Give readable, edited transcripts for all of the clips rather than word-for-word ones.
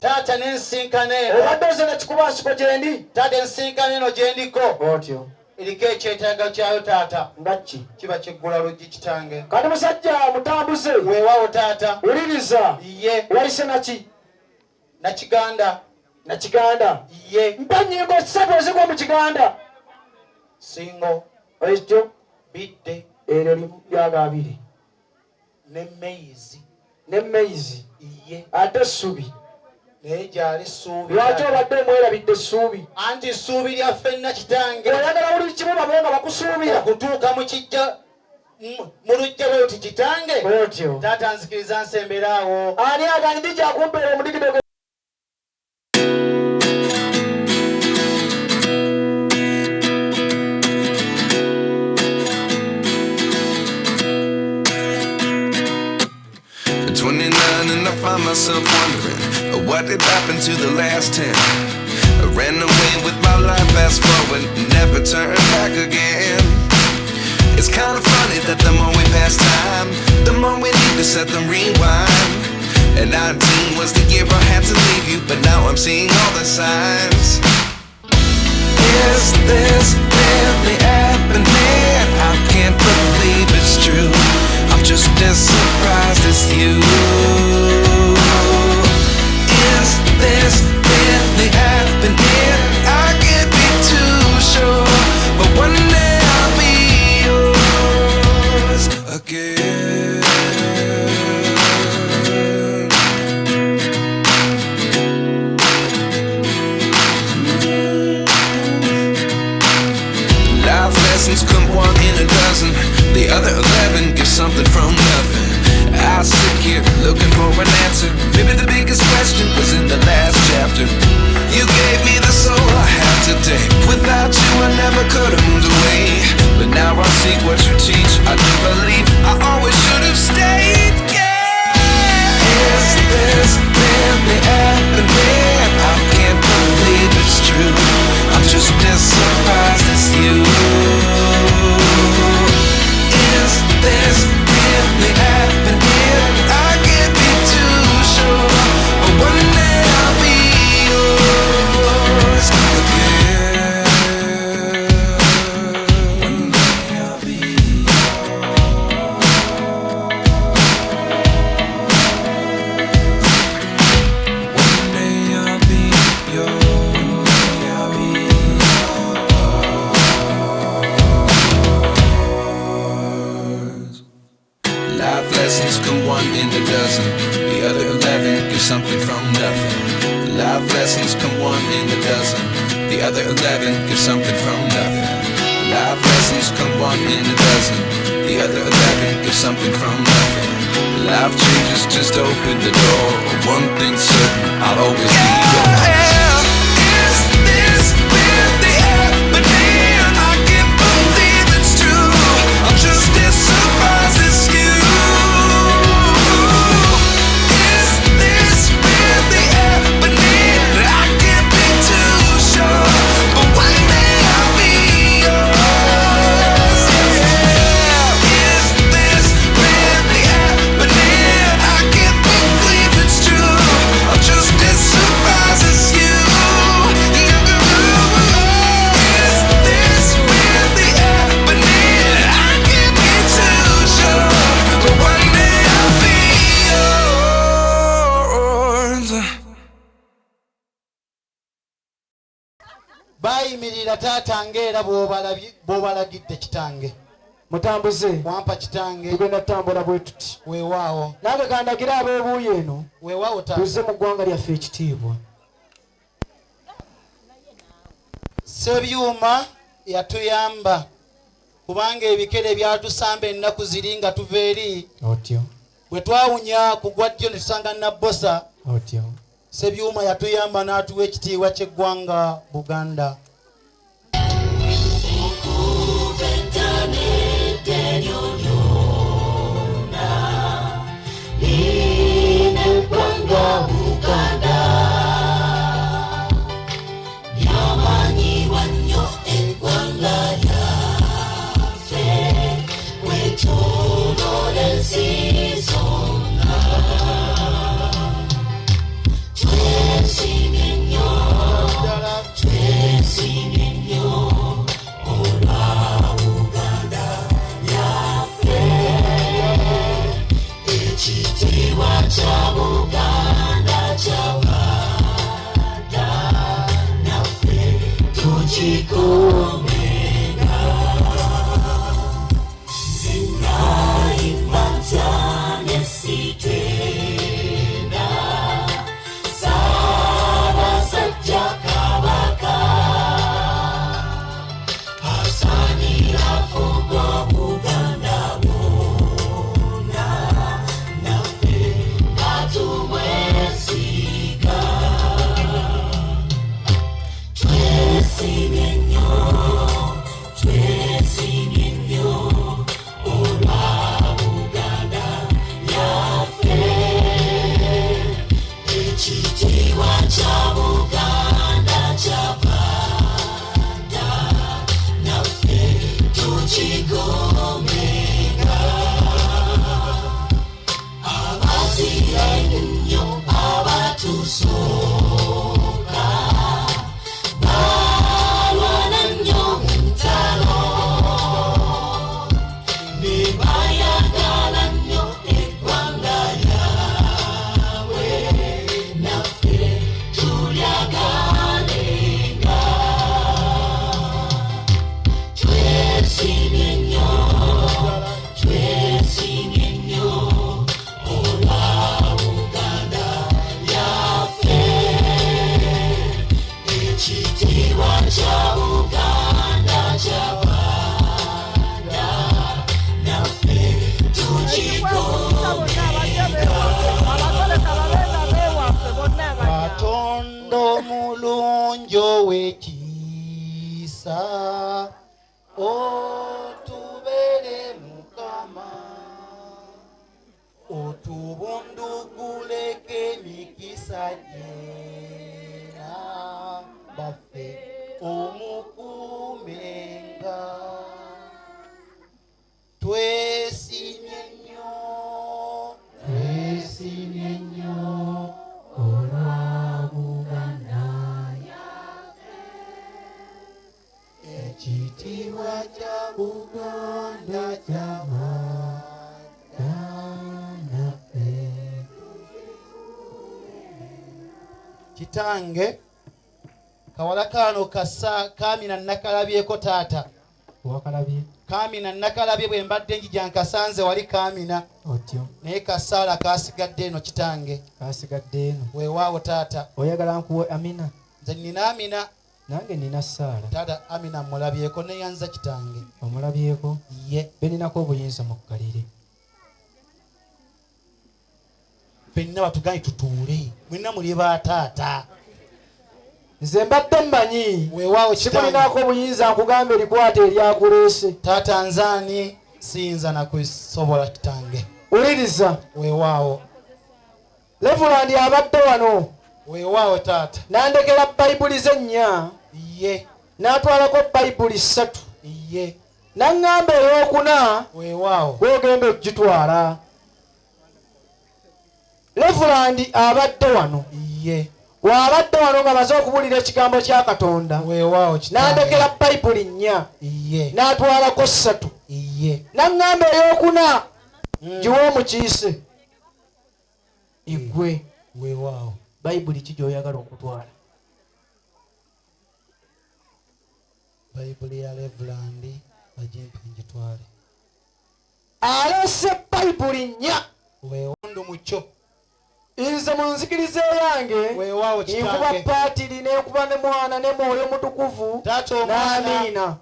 Taata, n'ensinkano eno. Obadde oze nakikuba nsiko gyendi. Taata, ensinkano eno gye ndiko otyo eriko ekyetaaga kyayo, taata. Nga ki? Kiba kiggula luggi, kitange. Kati musajja mutambuze. Weewaawo, taata. Wuliriza. Ye. Wayise naki? Nakiganda. Nakiganda? Ye. Mpa ennyingo ssatu ezigwa mu Kiganda. Singo. Ekyo. Bidde. Eryo limu lyaga abiri. Ne maize. Ne maize? Ye. Ate essubi? Naye gyali ssuubi. Lwaki obadde omwerabidde essuubi? Anti ssuubi lya ffenna, kitange. Oyagala buli kimu babe nga bakusuubira. Okutuuka mu kijja mu luggya bwe luti, kitange. Otyo. Taata, nzikiriza nsembera awo. Ani agandi ndija akumpeera omudigido? At 29 and I find myself wondering what did happen to the last 10. I ran away with my life, fast forward, never turn back again. It's kind of funny that the more we pass time, the more we need to set the rewind. And 19 was the year I had to leave you, but now I'm seeing all the signs. Is this really happening? I can't believe it's true. I'm just as surprised as you. Is this really happening? I can't be too sure, but one day I'll be yours again. Life lessons come one in a dozen. The other 11 give something from nothing. I sit here looking for an answer. Maybe the biggest question was in the last chapter. You gave me the soul I have today. Without you, I never could have moved away. But now I see what you teach. I do believe I always should have stayed. Yeah. Is this really happening? I can't believe it's true. I'm just as surprised as you. Is this really happening? I can't be too sure, but one day I'll be yours again. One day I'll be One day I'll be yours. One day I'll be yours. Life lessons come one in a dozen. The other 11 give something from nothing. Life lessons come one in a dozen. The other 11 give something from nothing. Life lessons come one in a dozen. The other 11 give something from nothing. Life changes just open the door. One thing's certain, I'll always be yours. Is this really happening? I can't believe it's true. I'm just as surprised as you. Is this really happening? I can't be too sure, but one day I'll be yours. Yeah. Is this really happening? I can't believe it's true. I'm just as surprised as you. Is this really happening? I can't be too sure, but one day I'll be yours. Bayimirira, taata, ng'era bw'obalagidde, kitange. Mutambuze. Wampa, kitange. Tugenda tutambula bwe tuti. Weewaawo. Nange kandagire ab'ebuuyi eno. Weewaawo, taata. Tuzze mu ggwanga lyaffe ekitiibwa. Sebyuma yatuyamba kubanga ebikere byatusamba ennaku ziri nga tuva eri. Otyo. Bwe twawunya ku gwa ddyo ne tusanga Nabbosa. Otyo. Sebyuma yatuyamba n'atuwa ekitiibwa ky'eggwanga Buganda. Uganda lyamanyiibwa nnyo eggwanga. Yaffe wetoloola ensi zonna. Twesiimye nnyo, twesiimye nnyo olwa Buganda yaffe. Ekitiibwa kya Buganda kyabadda, naffe tukikuumenga. Nze nayimba ntya ne sitenda Ssaabasajja Kabaka, asaanira afuga Buganda bwonna, naffe nga tumwesiga. Twesiimye nnyo, twesiimye nnyo olwa Buganda yaffe. Ekitiibwa kya Buganda kyabadda, naffe tukikuumenga. Abazira ennyo abatusooka balwana nnyo mu ntalo, ne bayagala nnyo eggwanga lyabwe, naffe tulyagalenga. Twesiimye nnyo, twesiimye nnyo olwa Buganda yaffe. Ekitiibwa kya Buganda kyabadda, naffe tukikuumenga. Katonda omulungi ow'ekisa, otubere Mukama, otubunduguleko emikisa gyera baffe, omukuumenga. Twesiimye nnyo, Twesiimye nnyo olwa Buganda. Ekitiibwa kya Buganda kyabadda, naffe Kitange kawala kaano kasa Kamina nakalabyeko taata. Wakalabye? Kamina nakalabye bwe mbadde njija nkasanze wali Kamina. Otyo. Naye kasaala kasigadde eno kitange. Kasigadde eno. Weewaawo taata. Oyagala nkuwe Amina? Nze nina Amina. Nange nina Saala. Taata Amina mulabyeko neyanza kitange. Omulabyeko? Ye. Beninako obuyinza mukkalire. Ffenna batugambye tutuule, mwenna muli ba taata. Nze mbadde mmanyi. Weewaawo kitange. Sikulinaako obuyinza nkugamba erikwata eryakuleese. Taata nzaani siyinza nakusobola kitange. Wuliriza. Weewaawo. Levulandi abadde wano. Weewaawo taata. N'andekera Bayibuli ze nnya. Ye. N'atwalako Bayibuli 3. Ye. N'aŋŋamba ey'okuna. Weewaawo. Gw'ogenda okugitwala. Levulandi abadde wano. Ye. Bw'abadde wano ng'amaze okubuulira ekigambo kya Katonda. Weewaawo kitange. N'andekera Bayibuli 4. Ye. N'atwalako 3. Ye. N'aŋŋamba ey'okuna giwe omukiise. Igwe. Weewaawo. Bayibuli ki gy'oyagala okutwala? Bayibuli ya Levulandi bagimpe ngitwale. Alese Bayibuli 4. Weewundu mu kyo. Nze mu nzikiriza eyange Weewaawo nkuba kitange. paatiri n'enkuba ne mwana ne mwoyo mutukuvu. Taata omwana. N'amiina.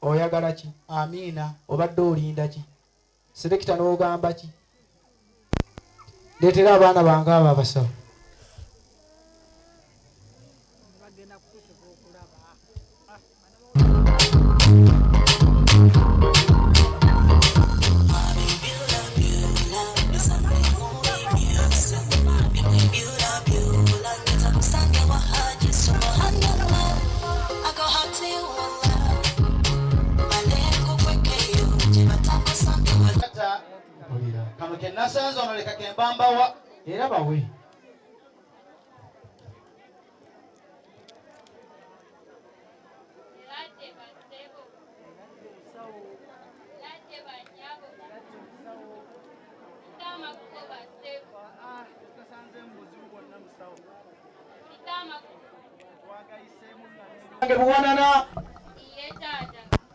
Oyagala ki? Amiina. Obadde olinda ki? Selekita n'ogamba ki? Leetera abaana bange abo abasawo. I go hard to Kano ke nasanze ono leka ke mbambawa. Era bawe. Buwanana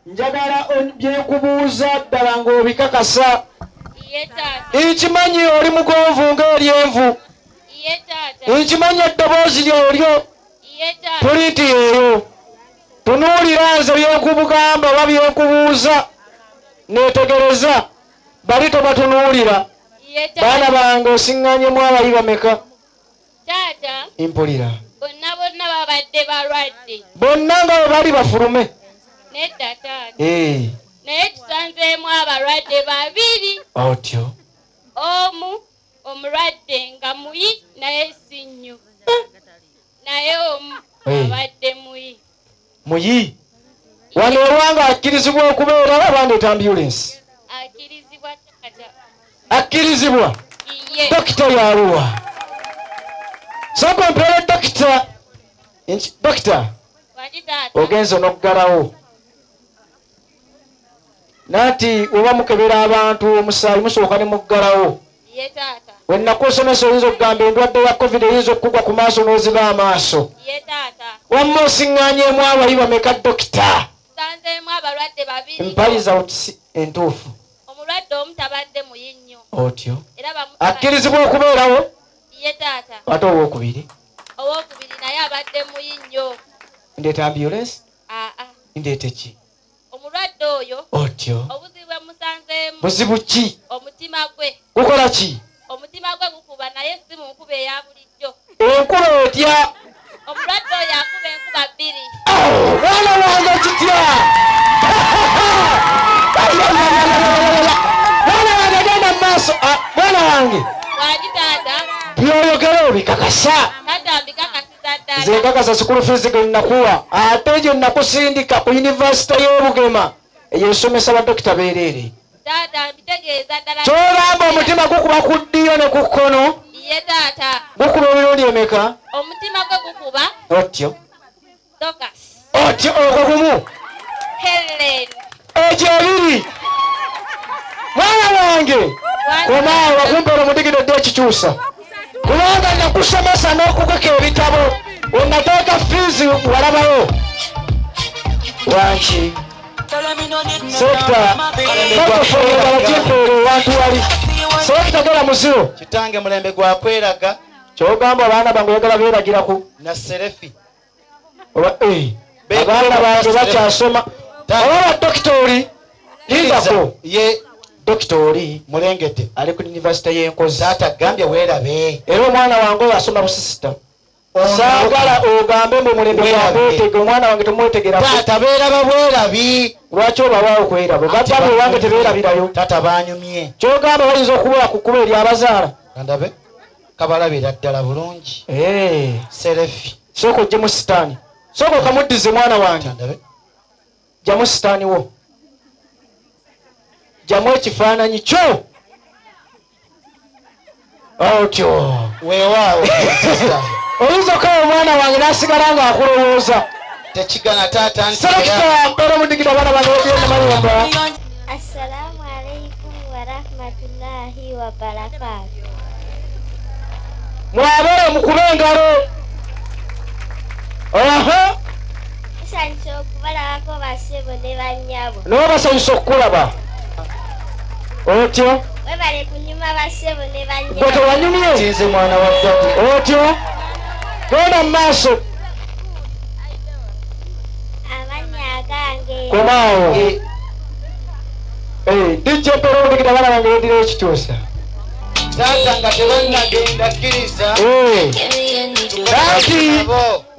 njagala byenkubuuza ddala ng'obikakasa. Nkimanyi oli mugonvu ng'eryenvu. Nkimanyi eddoboozi lyolyo tuli nti yeeyo. Tunuulira nze byenkubugamba oba byenkubuuza, neetegereza bali tobatunuulira. Baana bange osiŋŋaanyemu abayi bameka? Mpulira. Bonna bonna babadde balwadde. Bonna nga bwe bali bafulume. Nedda taata. Naye tusanzeemu abalwadde babiri. Otyo. Omu omulwadde nga muyi naye si nnyo. Naye omu abadde muyi. Muyi? Wano olwanga akkirizibwa okubeera abandeeta ambulensi. Akkirizibwa taata. Akkirizibwa? Dokita yaluwa. Sooka ompeere dokita. Dokita. Ogenze n'okuggalawo. Nati oba mukebera abantu omusaayi musooka ne muggalawo. We nakusomesa oyinza okugamba endwadde ya COVID eyinza okukugwa ku maaso n'oziba amaaso. Wamma osiŋŋaanyeemu abayi bameka dokita? Nsanzeemu abalwadde babiri. Mpaliza otisi entuufu. Omulwadde omu tabadde muyi nnyo. Otyo. Akkirizibwa okubeerawo? Ye taata. Ate owookubiri? Owookubiri naye abadde muyi nnyo. Ndeeta ambulensi? Aa. Ndeete ki? Omulwadde oyo. Otyo. Obuzibu bwe musanzeemu. Buzibu ki? Omutima gwe. Gukola ki? Omutima gwe gukuba naye si mu nkuba eya bulijjo. Enkuba etya? Omulwadde oyo akuba enkuba bbiri. Mwana wange kitya? Mwana wange genda mu maaso. Mwana wange. Wangi taata. By'oyogera obikakasa. Taata mbikakasiza ddala. Nze nkakasa school fees ge nnakuwa ate gye nnakusindika ku yunivasite y'Obugema eyo esomesa badokita beereere. Taata mbitegeeza ddala. Ky'ogamba omutima gukuba ku ddyo ne ku kkono? Ye taata. Gukuba emirundi emeka? Omutima gwe gukuba. Otyo. Dorcas. Otyo ogwo gumu. Helen. Egyo ebiri. Mwana wange. Komaawo wakumpeera omudigidde dde ekikyusa. Kubanga nakusomesa n'okukeka ebitabo. Onateeka fiizi walabawo. Wanki. Sekta wantu wali. Sekta gera muziro. Kitange mulembe gwa kweraga. Ky'ogamba abaana bange oyagala beeragiraku. Na serefi. Abaana bange bakyasoma. Olaba dokita oli. Lindako. Ye dokita oli. Mulengedde. Ali ku yunivasite y'Enkozi. Taata gambye weerabe. Era omwana wange oyo asoma busisita. Saagala ogambe mbu mulembe gwa omwana wange tomwetegera. Taata beeraba bwerabi. Lwaki obawaawo okweraba? Bagamba owange tebeerabirayo. Taata baanyumye. Ky'ogamba bayinza okuba ku kkubo eri abazaala. Kandabe kabalabira ddala bulungi. Serefi. Sooka oggyemu sitaani. Sooka okamuddize mwana wange. Kandabe. Ggyamu sitaani wo. Ggyamu ekifaananyi kyo. Otyo. Weewaawo. Oyinza okukaba omwana wange n'asigala ng'akulowooza. Tekigana taata nti. Selekita mpeera omudigida abaana bange bagenda mayumba. Assalamu alaikum warahmatullahi wabarakatuh. Mwabere mukube engalo. Aha. Nsanyuse okubalabako bassebo ne bannyabo. N'obasanyusa okukulaba. Otyo. Webale kunyuma bassebo ne bannyabo. Gwe tewanyumye? Nzinze mwana wa ddadi. Otyo. Genda mu maaso. Amannya agange. Komaawo. DJ mpeera omudigida abaana bange beddira ekikyusa. Taata nga tebannagenda kkiriza. Kati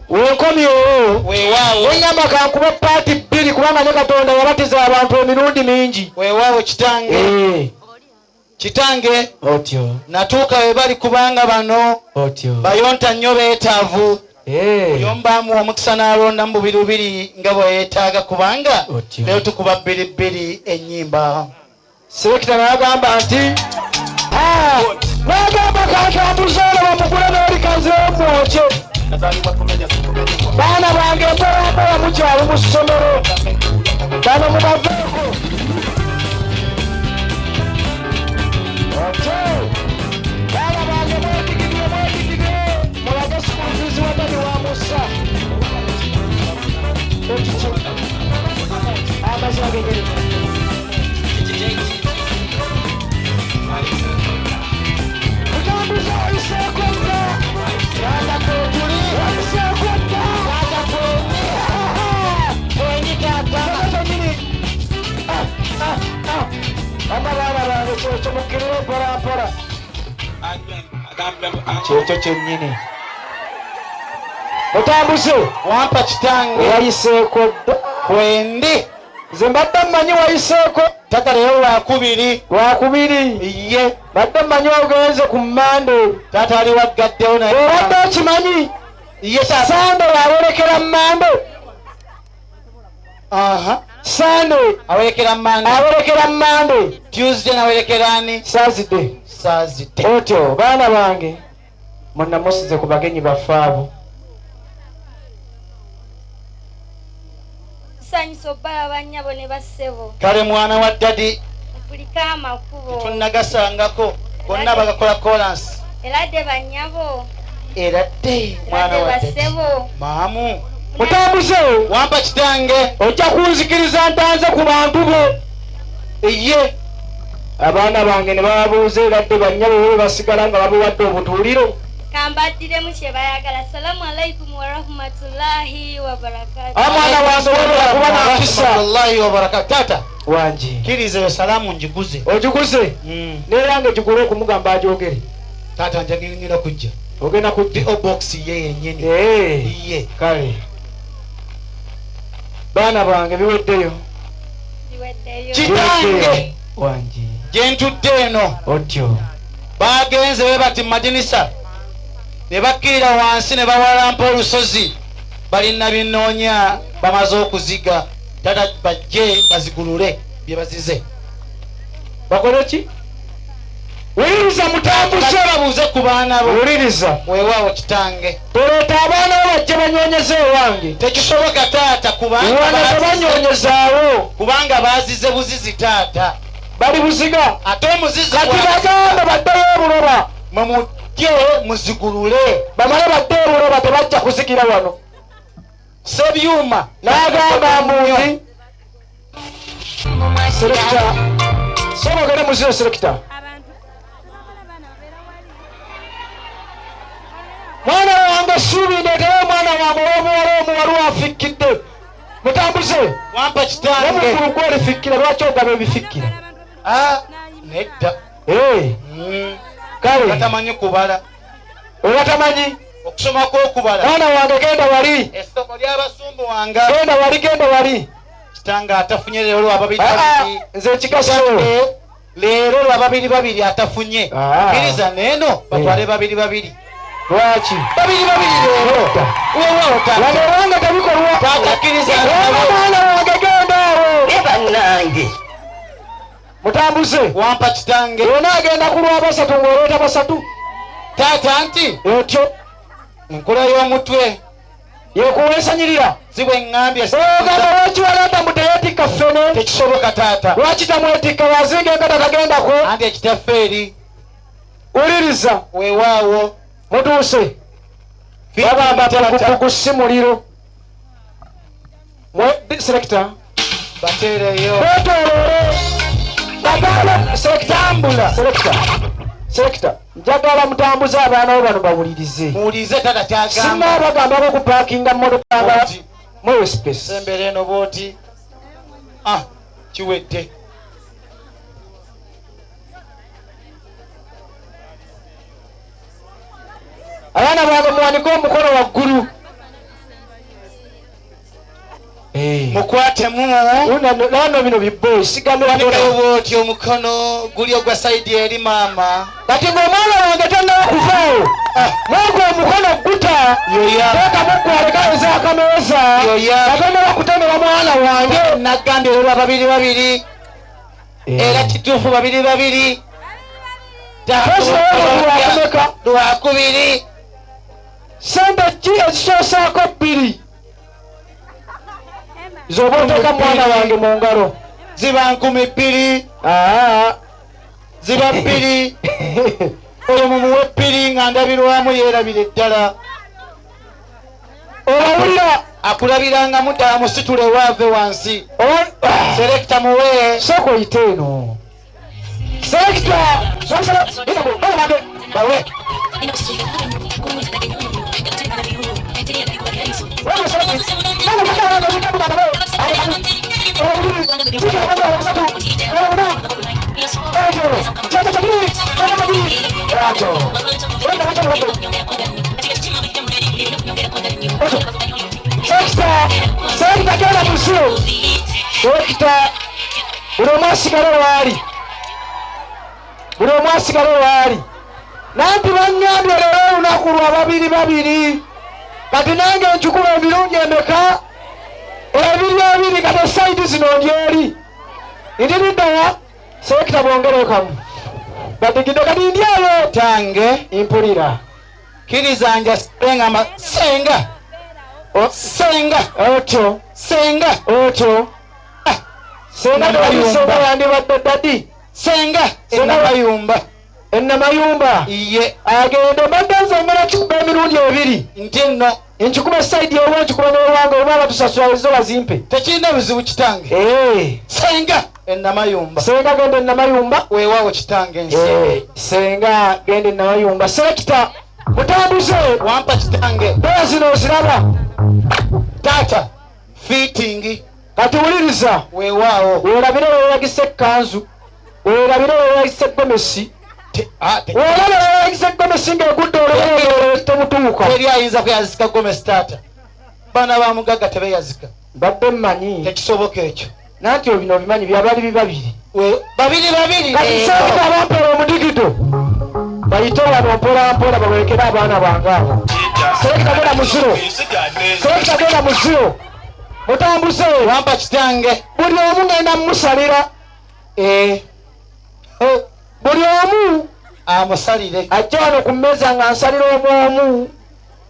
wenkomyewo Weewaawo. weŋŋamba kankuba paati bbiri kubanga ne Katonda yabatiza abantu emirundi mingi. Weewaawo kitange. Kitange. Otyo. Natuuka we bali kubanga bano. Otyo. Bayonta nnyo beetaavu. Buli omu baamuwa omukisa n'alonda mu bubiri bubiri nga bwe yeetaaga kubanga leero tukuba bbiri bbiri ennyimba. Selekita n'agamba nti N'agamba kantambuze olwo bamugule n'oli kanzireyo mwokye. Baana bange mpolampola mukyali mu ssomero. Bano mubaveeko. Otyo. Baana bange mwedigidye mwedigidye. Mulage school fees wa daddy wa Musa. Ekikyo. Amazima genyini. Mutambuze oyiseeko dda. Taata kwetuli. Oyiseeko dda. Taata kwenyi. Kwenyi taata. Taata kwenyini. Ah, ah, ah. Wamma baana bange kyekyo mukkirire mpola mpola. Kyekyo kyennyini. Mutambuze. Wampa kitange. Wayiseeko dda. Kwendi. Nze mbadde mmanyi wayiseeko. Taata leero lwakubiri. Lwakubiri. Ye. Mbadde mmanyi ogenze ku Mmande. Taata ali waggaddewo naye. Obadde okimanyi. Ye taata. Sande awerekera Mmande. Aha. Sande Awerekera Mmande. awerekera Mmande. Tuesday nawerekera ani? Saturday. Saturday. Otyo baana bange munnamusize ku bagenyi baffe abo. Tusanyusa obbala bannyabo ne bassebo. Kale mwana wa ddadi Mukulike amakubo. tunnagasangako bonna bagakola kolansi. Eradde bannyabo. Era dde mwana Eradde wa ddadi. bassebo. Maamu. Mutambuze. Wampa kitange. Ojja kunzikiriza ntanze ku bantu bo. Ye. Abaana bange ne bababuuza eradde bannyabo bo basigala nga babuwadde obutuuliro. Kambaddiremu kye bayagala. Assalamu alaikum warahmatullahi wabarakatuh. Omwana wange webala kuba na mpisa. Warahmatullahi wabarakatuh. Taata. Wangi. Kkiriza eyo salaamu ngiguze. Ogiguze? Neerange gigule okumugamba agyogere. Taata njagala kujja. Ogenda kujja. O box ye yennyini. Ye. Kale. Baana bange biweddeyo. Biweddeyo. Kitange. Wangi. Gye ntudde eno. Otyo. Baagenze bwe bati mu madinisa. Ne bakkirira wansi ne bawalampa olusozi. Balina binoonya bamaze okuziga. Taata bajje bazigulule bye bazize. Bakole ki? Wuliriza mutambuze. Babuuze ku baana bo. Wuliriza. Weewaawo kitange. Toleeta abaana bo bajje banyonyeze ewange. Tekisoboka taata kubanga Wano tebanyonyezaawo. Kubanga baazize buzizi taata. Bali buziga. Ate omuzizi Kati gwa- bagambe baddeyo ebuloba. Mwe mujje muzigulule. Bamale badde ebuloba tebajja kuzigira wano. Ssebyuma. N'agamba mbundi. Selekita. Soma ogende muziro selekita. Mwana wange ssuubi ndeeteyo omwana wange ow'obuwala omuwalu afikkidde. Mutambuze. Wampa kitange. Omukulu gw'olifikkira lwaki ogaba ebifikkira? Ah, nedda. Kale. Batamanyi kubala. Obatamanyi? Okusoma kw'okubala. Mwana wange genda wali. Essomo ly'abasumbuwanga. Genda wali, genda wali. Kitange atafunye leero lwa babiri Ah, babiri. nze ekikaso. Kitange, leero lwa babiri babiri atafunye. Ah. Kkiriza n'eno batwale babiri babiri. Lwaki? Babiri babiri leero. Weewaawo taata. Wano ewange tebikolwa. Taata kkiriza. Wamma mwana wange genda awo. Ne bannange. Mutambuze. Wampa kitange. Yona agenda ku lwa basatu ng'oleeta basatu. Taata nti. Otyo. Enkola y'omutwe. Yekuweesanyirira. Si bwe ŋŋambye. Ogamba lwaki walanda mbu teyeetikka ffene? Tekisoboka taata. Lwaki tamwetikka wazinga enkata tagendako? Anti ekitaffe eri. Wuliriza. Weewaawo. Mutuuse. Bagamba pugupugu si muliro. Mwe selekita. Bateereyo. Beetooloole. Bagamba selekita. Tambula. Selekita. Selekita. Njagala mutambuze abaana bo bano bawulirize. Muwulirize taata ky'agamba. Sinna bagambako kupaakinga mmotoka nga Bw'oti. mwewe space. Sembera eno bw'oti. Ah, kiwedde. Abaana bange muwanike omukono waggulu. Mukwatemu. Nano bino bibboyi sigamira Wanikayo bw'oti omukono guli ogwa sayidi eri maama. Kati ng'omwana wange tannaba kuvaawo. Mwogwo omukono guta. Yoya. Teekamu ggwe aleka ez'akameeza. Yoya. Nga tonnaba kutemera mwana wange. Nagambye olwa babiri babiri. Era kituufu babiri babiri. Lwakumeka? Lwakubiri. Sente ki ezisoosaako bbiri z'oba oteeka mwana wange mu ngalo? Ziba 2000. Aa. Ziba 2. Oyo mumuwe 2 nga ndabirwamu yeerabira eddala. Obawulira? Akulabirangamu ddala, musitule waave wansi. Selekita muwe. Sooka oyite eno. Selekita! Bawe. Selekita! Selekita genda mu nsiro. Selekita, buli omu asigale waali. Buli omu asigale waali. Nanti bangambye leero olunaku lwa babiri babiri. Kati nange nkikuba emirundi emeka? Ebiri ebiri. Kati esayidi zino ndi eri. Ndi luddawa? Selekita bwongere kamu. Badigidde kati ndi eyo. Tange. Mpulira. Kkiriza njasale nga senga. Senga. Otyo. Senga. Otyo. Senga Namayumba. senga yandibadde dadi. Senga. Senga. Enamayumba. Enamayumba. Iye. Agende mbadde nze ngala kikuba emirundi ebiri. Nti nno. Nkikuba sayidi ewa, nkikuba n'ewange, oba batusasula ezo bazimpe. Tekirina buzibu kitange. Senga enamayumba. Senga genda enamayumba. Weewaawo kitange nsi. Senga genda enamayumba. Selekita mutambuze. Wampa kitange. Dola zino oziraba. Taata fitting. Kati wuliriza. Weewaawo. Weerabire weeragise ekkanzu. Weerabire weeragise egomesi. Weerabire weeragise egomesi ng'egudde olw'olwo temutuuka. Teri ayinza kuyazika gomesi taata. Baana ba mugagga tebeeyazika. Mbadde mmanyi. Tekisoboka ekyo. Nanti bino obimanyi byabali bibabiri. Babiri babiri. Kati selekita abampeera omudigido. Bayite wano mpola mpola bawekere abaana bange abo. Selekita genda muziro. Selekita genda muziro. Mutambuze. Wampa kitange. Buli omu ngenda mmusalira. Buli omu amusalire. Ajja wano ku mmeeza nga nsalira omu omu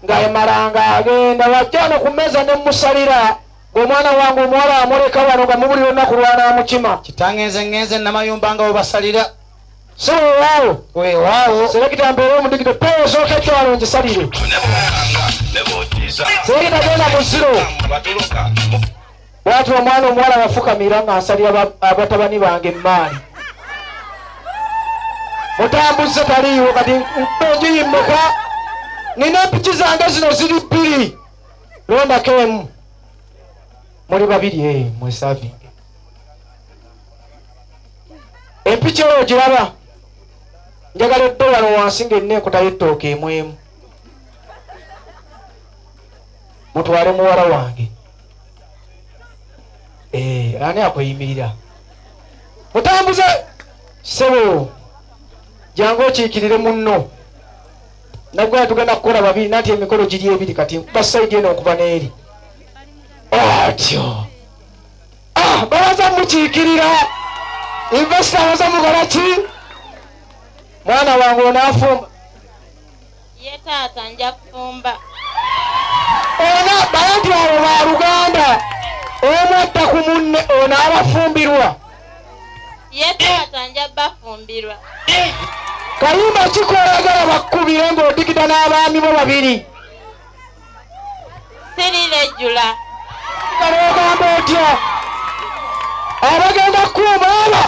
ng'emalanga agenda. Wajja wano ku mmeeza ne mmusalira. Ng'omwana wange omuwala amuleka wano nga mubuli lunaku lw'anaamukima. Kitange nze ngenze Namayumba nga webasalira. Si weewaawo. Weewaawo. Selekita mpeere omudigito peewo osooka ejja wano ngisalire. Selekita genda mu ziro. Bw'atyo omwana omuwala yafukamira nga nsalira abatabani bange emmaali. Mutambuze taliiwo kati enjuyi mmeka? Nina empiki zange zino ziri 2. Londako emu. Muli babiri, mwesavinge. Empiki eyo ogiraba? Njagala edde wano wansi ng'erina enkota y'ettooke emu emu. Mutwale muwala wange. Ani akweyimirira? Mutambuze ssebo. Jangu okiikirire munno. Nagwe tugenda kukola babiri nanti emikolo giri ebiri kati nkuba sayidi eno nkuba n'eri. Atyo. Babaza mukiikirira. Investor abaza mukola ki? Mwana wange onaafumba. Ye taata nja kufumba. Ona bantu abo ba luganda. Omu adda ku munne ono abafumbirwa. Ye taata nja bafumbirwa. Kayimba kikoyagala bakkubire ng'odigida n'abaami bo babiri. Sirirejjula. Ogamba otya? Abagenda kukuuma aba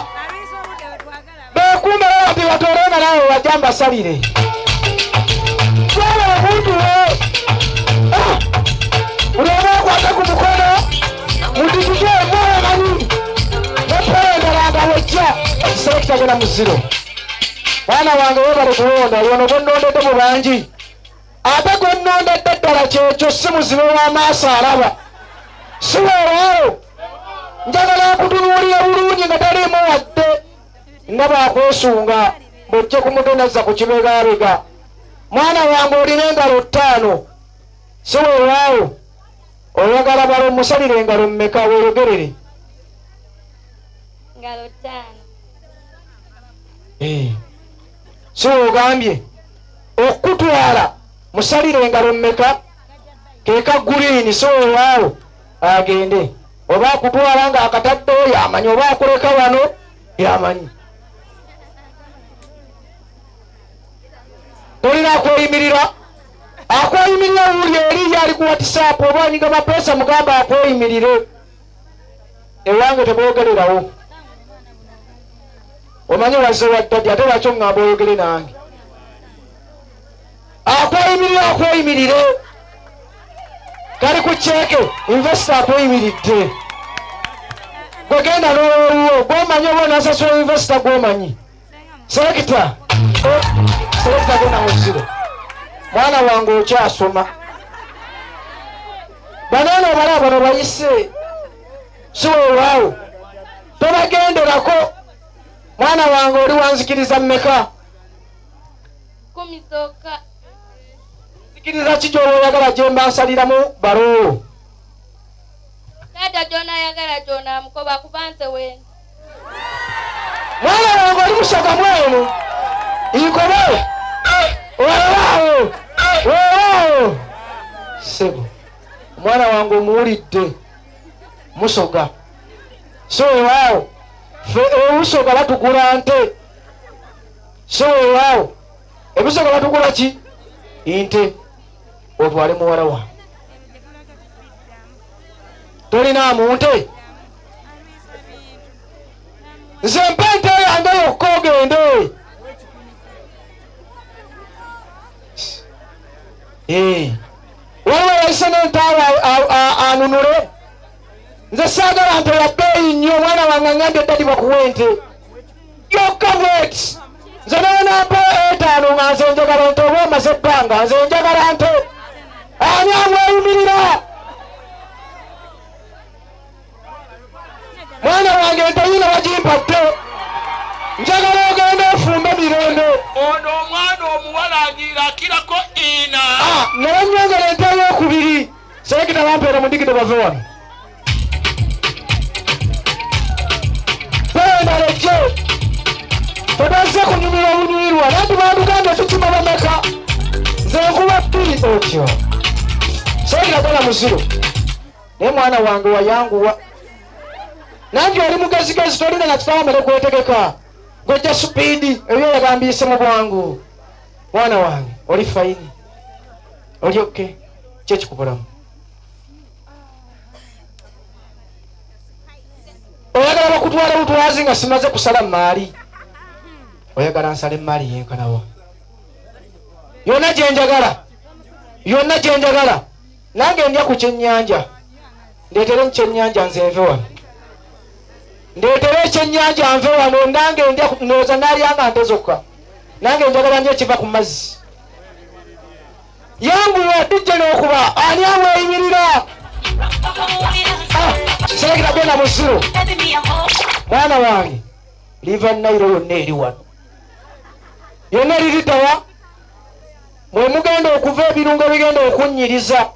beekuume bati batoole nga naawe bajja mbasalire. Twala omuntu we. Buli omu akwate ku mukono mudigide mwemanyi. Nepeera endala nga bwejja. Selekita genda mu ziro. Mwana wange weebale kulonda, wano gw'onnondedde mu bangi. Ate gw'onnondedde ddala kyekyo si muzibe w'amaaso alaba. Si weewaawo. Njagala nkutunuulire bulungi nga taliimu wadde. Ndaba akwesunga bw'ojje ku mutwe nazza ku kibegaabega. Mwana wange olina engalo 5. Si weewaawo. Oyagala balo omusalire engalo mmeka weeyogerere? Ngalo 5. Si ogambye okutwala musalire engalo mmeka keeka guliini so olwawo agende oba akutwala nga akataddeyo yamanyi oba akuleka wano yamanyi. Tolina akweyimirira akweyimirira wuli eri yali ku WhatsApp oba anyiga mapeesa mugamba akweyimirire ewange teboogererawo. Omanyi wazze wa ddadi ate lwaki oŋŋamba oyogere nange? Akweyimirira akweyimirire kali ku ceeke invesita akweyimiridde gwegenda n'owuwo gwomanyi oba onasasula invesita gwomanyi. Selekita selekita genda mu ziro mwana wange okyasoma banaana obala bano bayise si weewaawo tobagenderako mwana wange oli wanzikiriza mmeka? 10 zokka. Nzikiriza ki gy'oba oyagala gye mba nsaliramu baloowo? Taata gy'onaayagala gy'onaamukoba kuba nze wendi. Mwana wange oli musoga mwenu nkobe weewaawo weewaawo ssebo omwana wange omuwulidde musoga so weewaawo ffe obusoga batugula nte so weewaawo ebusoga batugula ki nte otwale muwala wange tolinaamu nte nze mpa ente yange yokka ogende. Waliwo yayise n'entaawo anunule nze saagala nte ya bbeeyi nnyo omwana wange aŋŋambye ddadi bakuwa ente yokka bweti nze nawe nampa 5 nga nze njagala nte oba omaze ebbanga nze njagala nte ani amweyimirira mwana wange ente yina bagimpadde njagala ogende ofumbe mirembe. Ono omwana omuwala agira akirako ina naye nyongera ente eyokubiri selekita bampeera mudigide bave wano tendalejje tebazze kunyumirwa obunyumirwa nanti bandugambye tukima bameka nze nkuba 2 otyo selekita kola muziro naye mwana wange wayanguwa nange oli mugezigezi tolina na kitaawo amale kwetegeka gojja supiidi ebyo yagambiyise mu bwangu mwana wange oli fayini oli oke ki ekikubulamu oyagala bakutwala butwazi nga simaze kusala maali oyagala nsale maali yenkanawa yonna gye njagala yonna gye njagala nange ndya ku kyennyanja ndeetere mu kyennyanja nze nve wano ndeetere ekyennyanja nve wano nange ndya ndowooza naalyanga nte zokka nange njagala ndya ekiva ku mazzi yanguwa dijje n'okuba ani amweyimirira selekita genda muziro mwana wange liva Nairo yonna eri wano yonna eririddawa mwe mugenda okuva ebirungo ebigenda okunnyiriza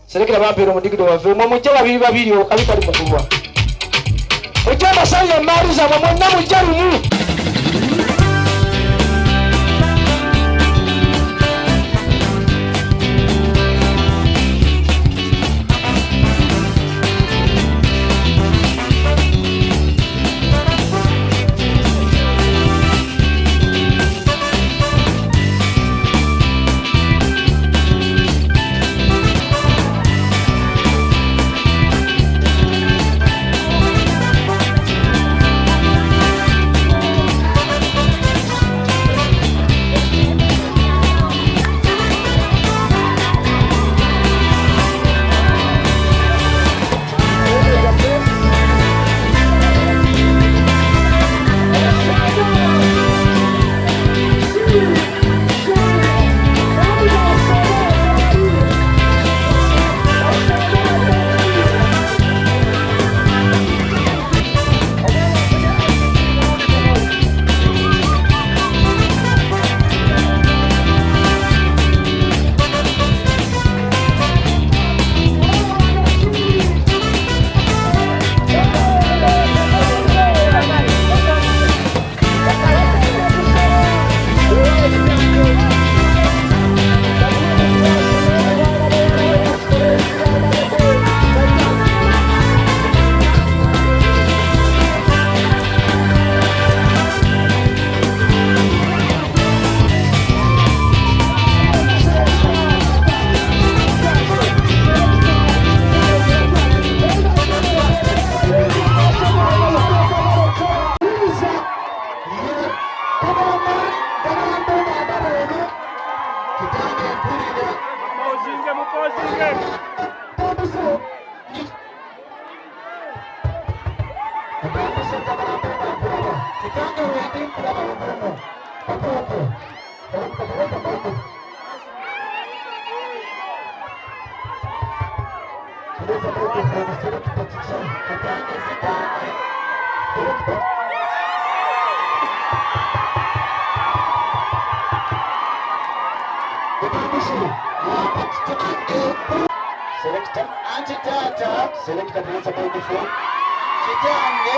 selekita bampeera omudigidi wave mwe mujje babiri babiri okabi kali mukulwa mujje mbasalire emaali zammwe mwenna mujje lumu. Kitange wendi nkulaba omulimu otuuke Selector anti taata Selector teresa microphone kitange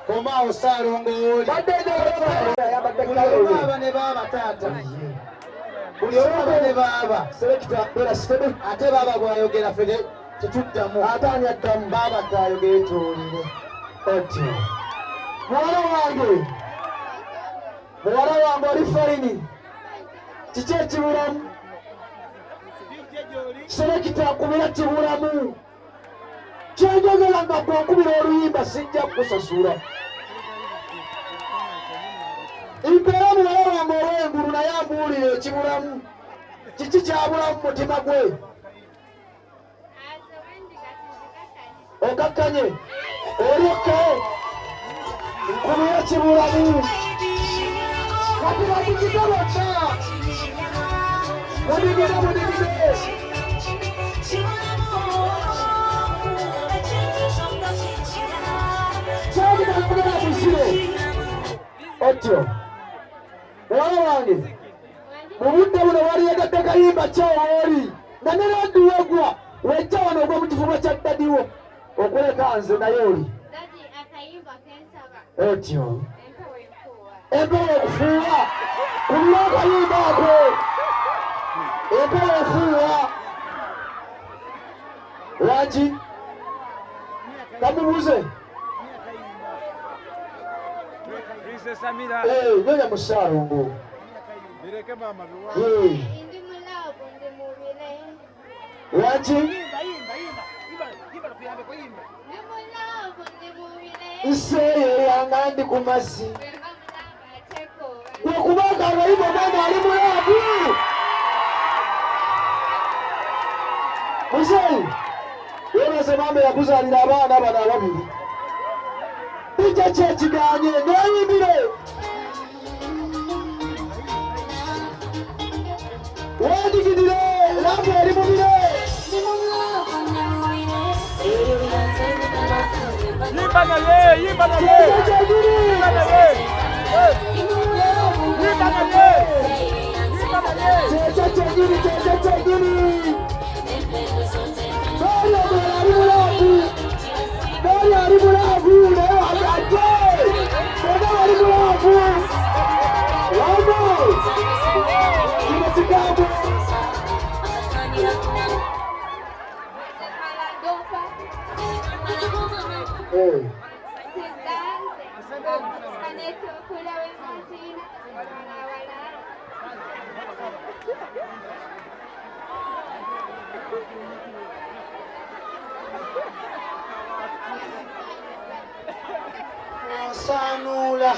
Komaawo Ssaalongo wooli. Buli omu aba ne baaba taata. Buli omu aba ne baaba. Ate baaba bw'ayogera ffe tetuddamu. Ate ani addamu? Baaba g'ayogere tuwulire. Otyo. Muwala wange. Muwala wange oli farini. Kiki ekibulamu? Selekita akubira kibulamu. Kyenjogera nga bw'okubira oluyimba sijja kukusasula. Mpeera muwala wange ow'engulu naye ambuulire ekibulamu. Kiki kyabulamu mu mutima gwe? Okakkanye? Oli okay? Nkubira kibulamu. Kati badigide bonna. Mudigide, mudigide. Otyo. Muwala wange, mu budde buno waliyegadde kayimba kyawo oli nga ne laddu wegwa wejja wano ogwa mu kifuba kya ddadiwo okuleka nze naye oli. Otyo. Empewo ekufuuwa. Kubira akayimba ako. Empewo efuuwa. Lwaki? Kamubuuze. Nyonya mu Ssaalongo. Lwaki? Nseeyeeya nga ndi ku mazzi. Gwe kubanga abayimba omwana ali mu laavu. Muzeeyi, weebaze maama eyakuzaalira abaana bano ababiri. Kijja kyekiganye neeyimbire. Weedigidire, laavu eri mu bire. Yimba naye, yimba naye. Yimba naye. Yimba naye. Yimba naye. Kyekyo kyennyini, kyekyo kyennyini. Bali omulala ali mu laavu. Bali ali mu laavu, naye ajje. Bonna bali mu laavu. Wano. Kino kigambo. Onsanuula.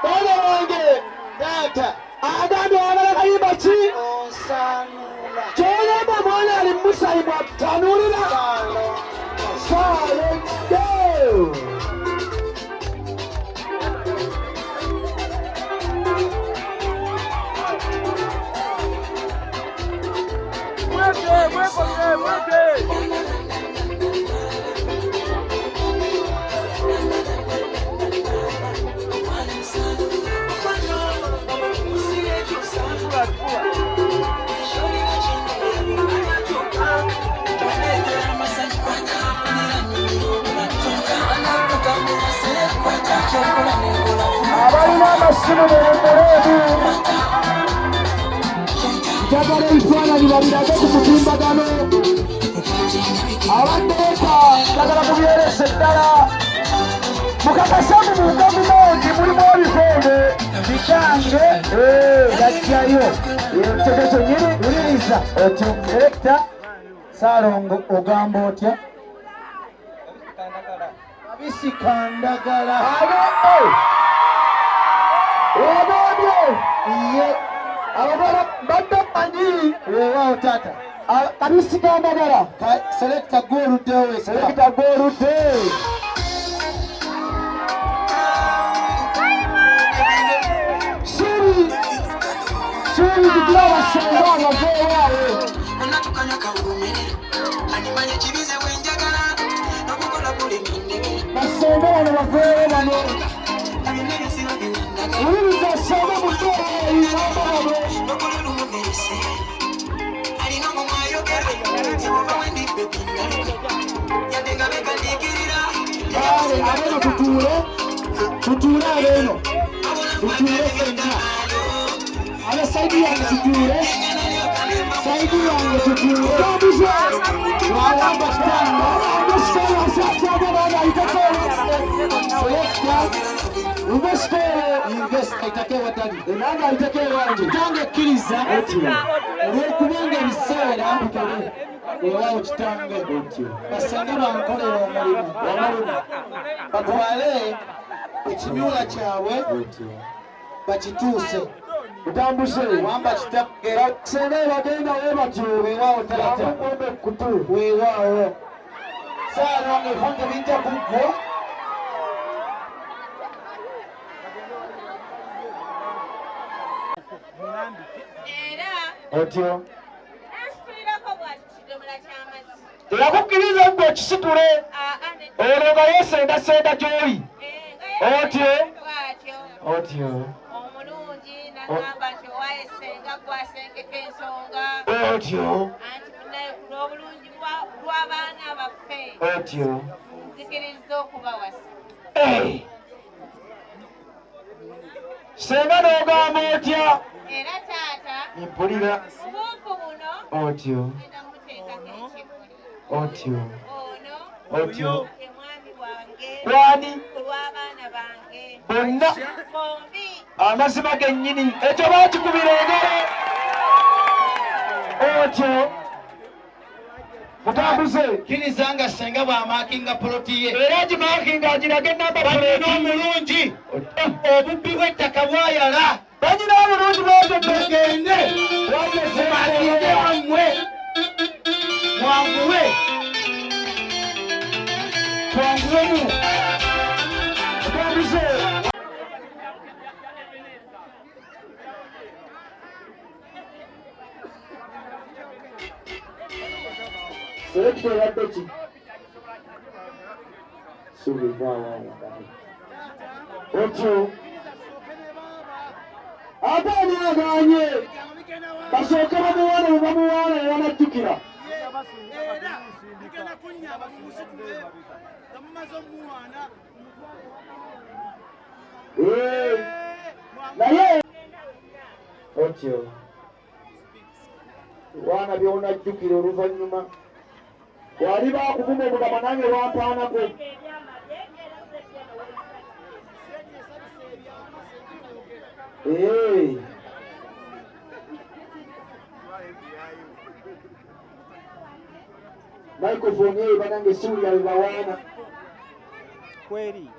Mwana wange Taata. agambye oyagala kayimba ki? Onsanuula. Ky'ogamba mwana ali mu musayi bw'atanuulira. Ssaalongo. Mwete, mwekolere, mwete. Kula, kula. Abalina amasimu muwummuleemu. Njagala ebifaananyi babirage ku mutimbagano. Abadde eka Njagala mubyerese ddala. Mukakase mu gavumenti mulimu ebikonde. Bitange yajjayo. Ekyo kyennyini. Wuliriza. Otyo. Selekta Saalongo ogamba otya? Kabisi kandagala. Wabonye. Ye. Abagala badde manyi. Weewaawo taata. Kabisi kandagala. Selekta gw'oluddewo. Selekta gw'oludde. Siri. Siri kugira abasenga abaveewaawo. Basenga bano baveewo bano. Wuliriza senga muveewo bano. Kale abeeno tutuule, tutuule abeeno, tutuule ffenna. Abe sayidi yange tutuule, sayidi yange tutuule. Wawamba kitange. Kitange kkiriza olw'okubanga ebiseera weewaawo kitange basenga bankolera omulimu batwale ekimyula kyabwe bakituuse. Mutambuse. Wamba kitange. Senga bagenda webatyo. Weewaawo taata. Weewaawo. Saalongo ebifo bijja kuggwa. Otyo. Teyakukkiriza ggwe okisitule. Olwo nga yeesendasenda gy'oli. Otyo. Otyo. Omulungi n'agamba nti owaaye ssenga gwasengeka ensonga. Otyo. Anti munnaye ku lw'obulungi bw'abaana baffe. Otyo. Nzikirizza okubawasa. Ssenga n'ogamba otya? Era taata. Mpulira. Mu bumpu buno. Otyo. Ngenda muteekako ekimuli. Otyo. Ono. Otyo. Ye mwami wange. Kwani? Ku lw'abaana bange. Bonna. Bombi. Amazima gennyini. Ekyo baakikubira engalo. Otyo. Mutambuze. Kkiriza nga ssenga bw'amaakinga poloti ye. Era agimaakinga agirage ennamba Banyina omulungi. Obubbi bw'ettaka bwayala. Banyina obulungi bw'ebyo. Mugende. Mumaakinge wammwe. Mwanguwe. Twanguwemu. Mutambuze. Selekita ebadde ki? Otyo. Ate ani agaanye? Basooke bamuwaane bwe bamuwaane ne banajjukira. Naye otyo. Waana by'onajjukira oluvannyuma. Wali baakuvuma obugamba nange wampaanako. Microphone eyo banange siwulira bwe bawaana. Kweri.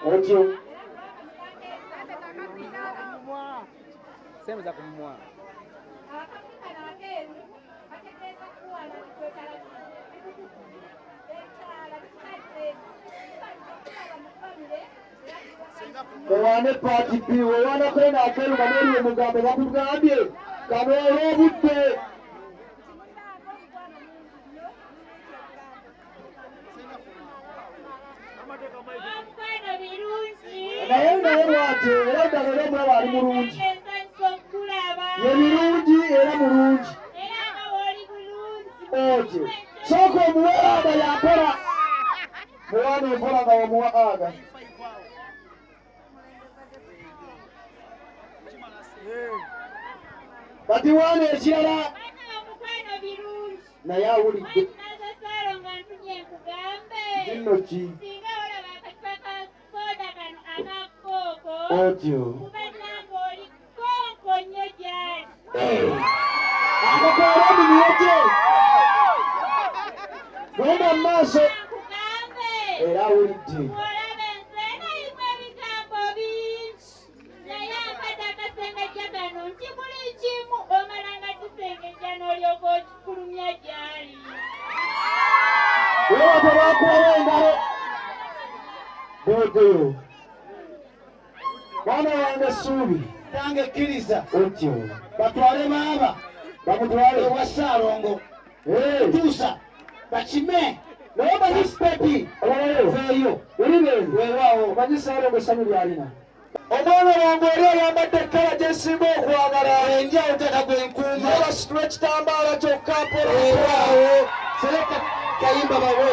Otyo. Sehemu za kumumwa. Owane paati B, owana kwena akeeru nga n'eri omugambo bakugambye kabeere obudde. Naye naye lwatyo era ddala era omulaba ali mulungi. Ye birungi era mulungi. Otyo. Sooka omuwe aba yakola. Muwane mpola nga omuwa aga. Kati wane ekirala. Naye awulidde. Kino ki? Otyo. Akakwala emimiro gye. Genda mu maaso. Era awulidde. Wewe tebakubawo engalo. Bwegoyo. Mwana wange essuubi. Tange kkiriza. Otyo. Batwale baaba. Bamutwale ewa Ssaalongo. Tuusa. Bakime. Naye omanyi Sipepi. Olabaleyo. Veeyo. Olibeeyo. Weewaawo. Omanyi Ssaalongo essanyu ly'alina. Omwana wange oli ayambadde ekkala gye nsinga okwagala. Enjawo taata gwe nkuuma. Ye basitula ekitambaala kyokka mpola. Weewaawo. Selekta kayimba bawe.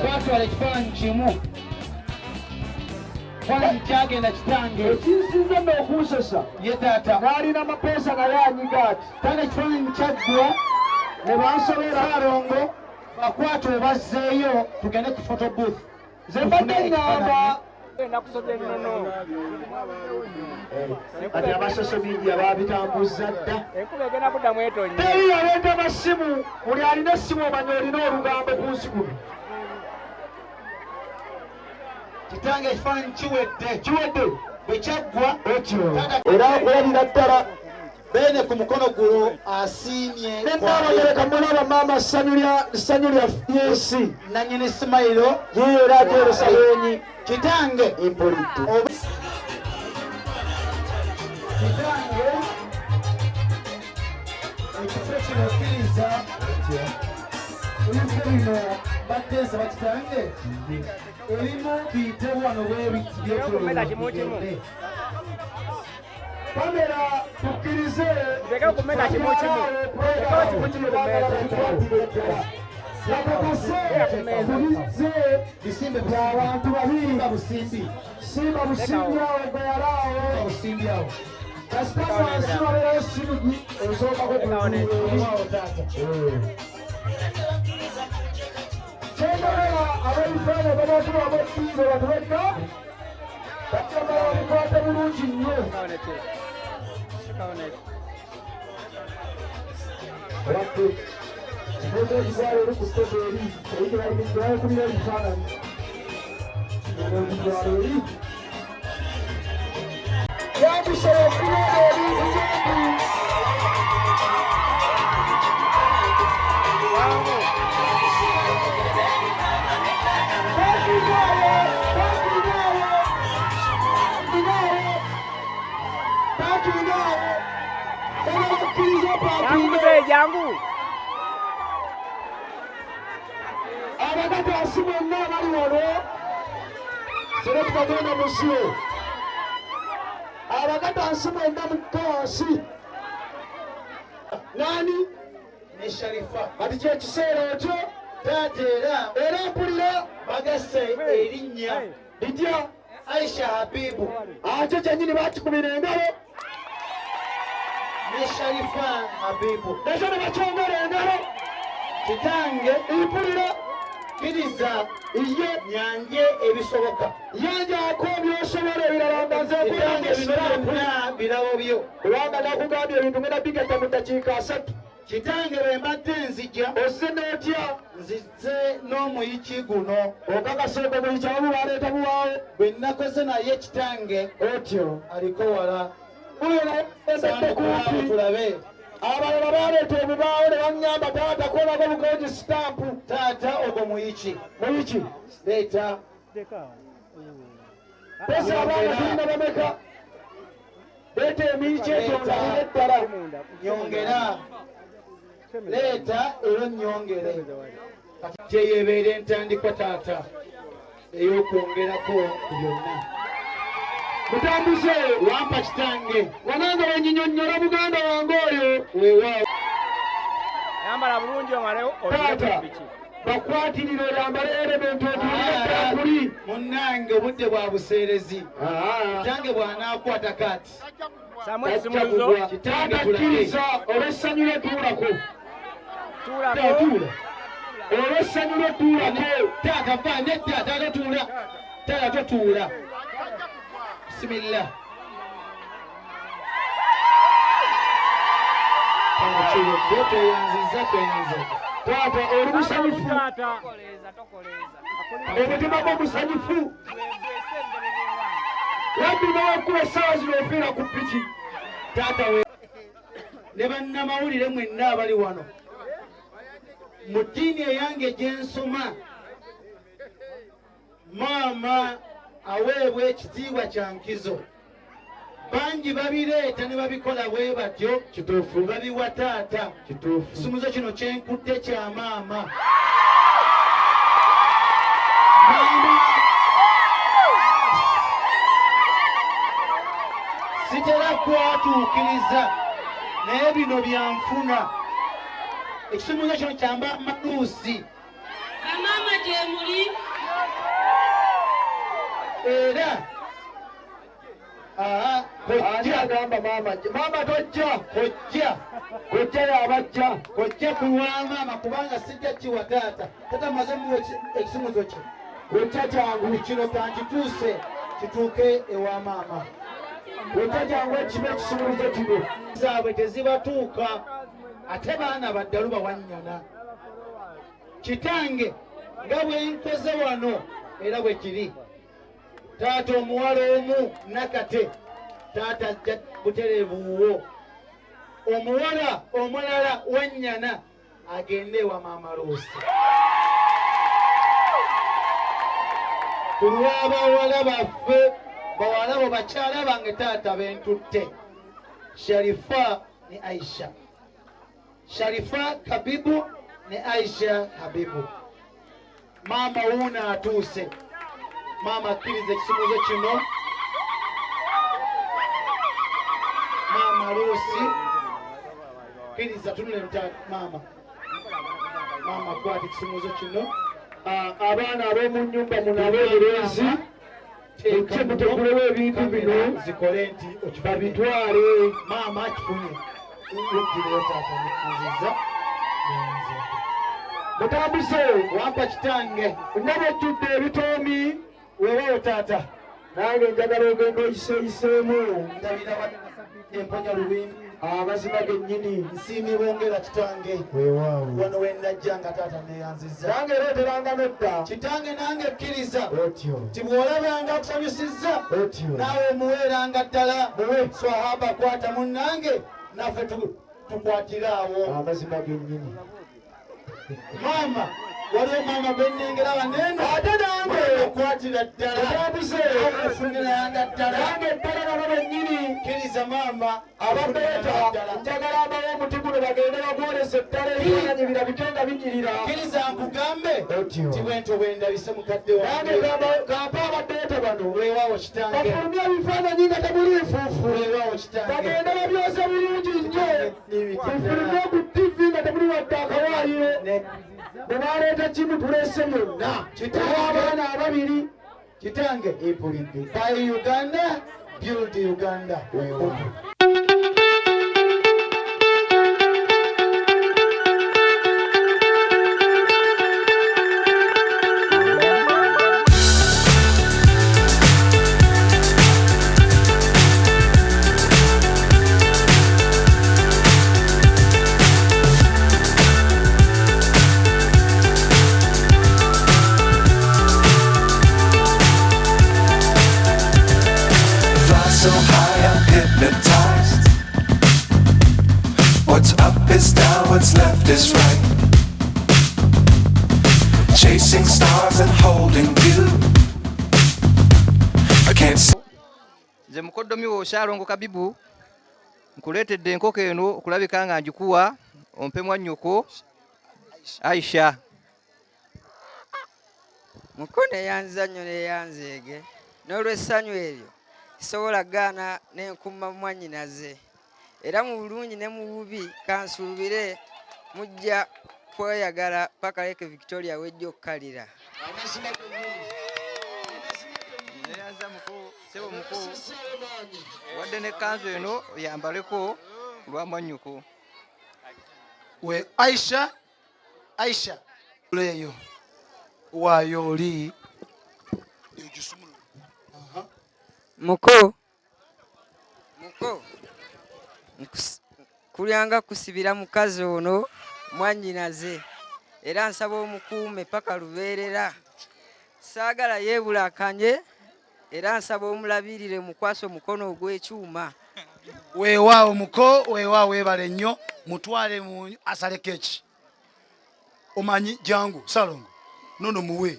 Twatwala ekifaananyi kimu. Kifaananyi kyagenda kitange. Ekinsinze nno okunsesa. Ye taata. N'alina amapeesa naye anyiga ati. Tange ekifaananyi kyaggwa ne bansobera. Ssaalongo bakwate obazzeeyo tugende ku photo booth. Nze mbadde ŋŋamba. Kati aba social media babitambuza dda. Teri yaleeta masimu, buli alina essimu omanya olina olugambo ku nsi kuno. Kitange ekifaananyi kiwedde. Kiwedde. Bwe kyaggwa. Era akulabira ddala. Beene ku mukono gulo asiimye. Ne Nnaabagereka mulaba maama ssanyu lya yensi. Nannyini Simayiro. Ye era agyolesa bwenyi. Kitange. Mpulidde. Kitange. Ekifo kino kkiriza. Ebifo bino mbadde nsaba kitange. Ebimu biyite wano bwe biti byetoloola. Kamera tukkirize. Bakakase kubizze bisimbe by'abantu babiri. Busimbi. Simba busimbi awo gwe yalaawo. Busimbi awo. Kasita wansi wabeerayo essimu esookako Weewaawo taata. Kyenjagala ab'ebifaananyi banaatuwamu eddiiro batubekka bajjagala babikwate bulungi nnyo. Wadde kibuuzo ekigwala eri ku siteegi eri eri gye balikubira ebifaananyi. Ekigwala eri. Yantusaba okulonda ebintu byembi. Jangu. Abakatasi bonna abali wano selekita genda mu siwo. Abagatansi mwenda mukka wansi. Nani? Ne Sharifa. Kati kyekiseera ekyo. Taata era mpulira bagasse erinnya litya? Aisha Habibu. Ate kyennyini bakikubira engalo. Ne Sharifa Habibu. Nakyo ne bakyongera engalo. Kitange mpulira kkiriza iye nyange ebisoboka. Yanjako by'osobola ebirala nga nze Kitange bino byonna birabo byo. Kubanga nakugambye ebintu ngenda bigatta mu ddakiika 3. Kitange bwe mbadde nzija ozze n'otya? Nzize n'omuyiki guno. Okakasa ogwo muyiki abamu baleeta buwaawo. Bwe nakoze naye kitange otyo aliko wala. Kumpi tulabe. Abalala baleeta obubaawo ne baŋŋamba taata kolako bukogi sitampu. Taata ogwo muyiki. Muyiki. Leeta. Pesa abaana tulina bameka? Leeta emiyiki egyo ndabire ddala. Nyongera. Leeta era nnyongere. Kati eyebeera entandikwa taata ey'okwongerako ku byonna. Mutambuze wampa kitange. Wanange wenyinyonnyola muganda wange oyo. Weewaawo. Yambala bulungi omale Taata bakwatirira oyambale elementi otuulire. Munnange obudde bwa buseerezi. Kitange bw'anaakwata kati. Kitange kkiriza olw'essanyu lye tuulako. Tuula. Olw'essanyu lye tuulako. Taata va nedda taata tuula. Taata totuula. Bismillah. Tweyanziza tweyanze. Taata oli musanyufu. Omutima gwo musanyufu. Labbi n'owakuba essaawa zino ofiira ku piki. Taata we ne bannamawulire mwenna abali wano. Mu ddiini eyange gye nsoma maama aweebwa ekitiibwa kya nkizo. Bangi babireeta ne babikola bwe batyo. Kituufu. Babiwa taata. Kituufu. Ekisumuzo kino kye nkutte kya maama. Maama sitera kwatuukiriza naye bino byanfuna. Ekisumuzo kino kya maama Luusi. Bamaama gye muli. Era Ani agamba maama? Maama tojja. Kojja. Kojja y'abajja. Kojja ku lwa maama kubanga sijja kiwa taata. Taata mmaze muwa ekisumuzo kye. Kojja kyangu. Kino kankituuse kituuke ewa maama. Kojja kyangu ekiba ekisumuzo kino. Zaabwe tezibatuuka ate baana baddalu bawannyana. Kitange nga bwe nkoze wano era bwe kiri. Taata omuwala omu nakate taata ajja butereevu wo. Omuwala omulala wannyana agende ewa maama Luusi. Ku lw'abawala baffe bawala bo bakyala bange taata bentutte. Sharifa ne Aisha. Sharifa Habibu ne Aisha Habibu. Maama wuuno atuuse. Maama akkiriza ekisumuzo kino. Maama Luusi kkiriza tunule maama. Maama kwata ekisumuzo kino. Abaana ab'omu nnyumba munabe obulenzi mujje mutegulewo ebintu bino zikole nti babitwale. Maama akifunye. Lukkireyo taata nziza. Mutambuse wampa kitange. Nga bwejjudde ebitoomi. Weewaawo taata. Nange njagala ogenda oyiseeyiseemu. Ndabira emponya lubimbi. Amazima gennyini. Nsiimye bongera kitange. Weewaawo. Wano we najja nga taata neeyanzizza. Nange leeteranga nedda. Kitange nange kkiriza. Otyo. Nti bw'olabanga akusanyusizza. Otyo. Naawe omuweeranga ddala. Muwe. Swahaba kwata munnange naffe tukwatire awo. Amazima gennyini. Maama Waliwo maama gwe nnengera waneeno ate nange okwatira ddala otambuze ofuniranga ddala nange ddala bano bennyini. Kkiriza maama Ababeeta njagala abawo omuti guno bagende bagwolesa eddala, ebifaananyi birabike nga binyirira. Kkiriza nkugambe Otyo. ti bwentyo bwendabise mukadde Nange wange. Gampa ababeeta bano Weewaawo kitange. bafulumye ebifaananyi nga temuli nfuufu, Weewaawo kitange. bagende babyoze bulungi nnyo, bifulumye ku TV nga temuli wadde akawaayiro. Bwe baleeta kimu tuleese byonna abaana ababiri. Kitange, buy Uganda, build Uganda. Fly so high, I'm hypnotized. What's up is down, what's left is right. Chasing stars and holding you. I can't see. Nze mukoddomi wo Saalongo Kabibu, nkuleetedde enkoko eno okulabika nga ngikuwa ompe mwannyoko Aisha. Muko neyanziza nnyo, neyanzeege n'olwessanyu eryo sisobola gaana n'enkumma mwannyinaze, era mu bulungi ne mu bubi kansuubire mujja kweyagala paka Lake Victoria wejja okukkalira. Neyanza muko, sebo muko, wadde n'ekkanzu eno oyambaleko lwa mwannyoko. We Aisha, Aisha leeyo waayo oli. Muko, muko, kulyanga kusibira mukazi ono mwannyinaze, era nsaba omukuume paka lubeerera. Saagala yeebulakanye, era nsaba omulabirire, mukwase omukono ogw'ekyuma. Weewaawo muko, weewaawo, weebale nnyo. Mutwale mu asale keki. Omanyi jangu Salongo nono muwe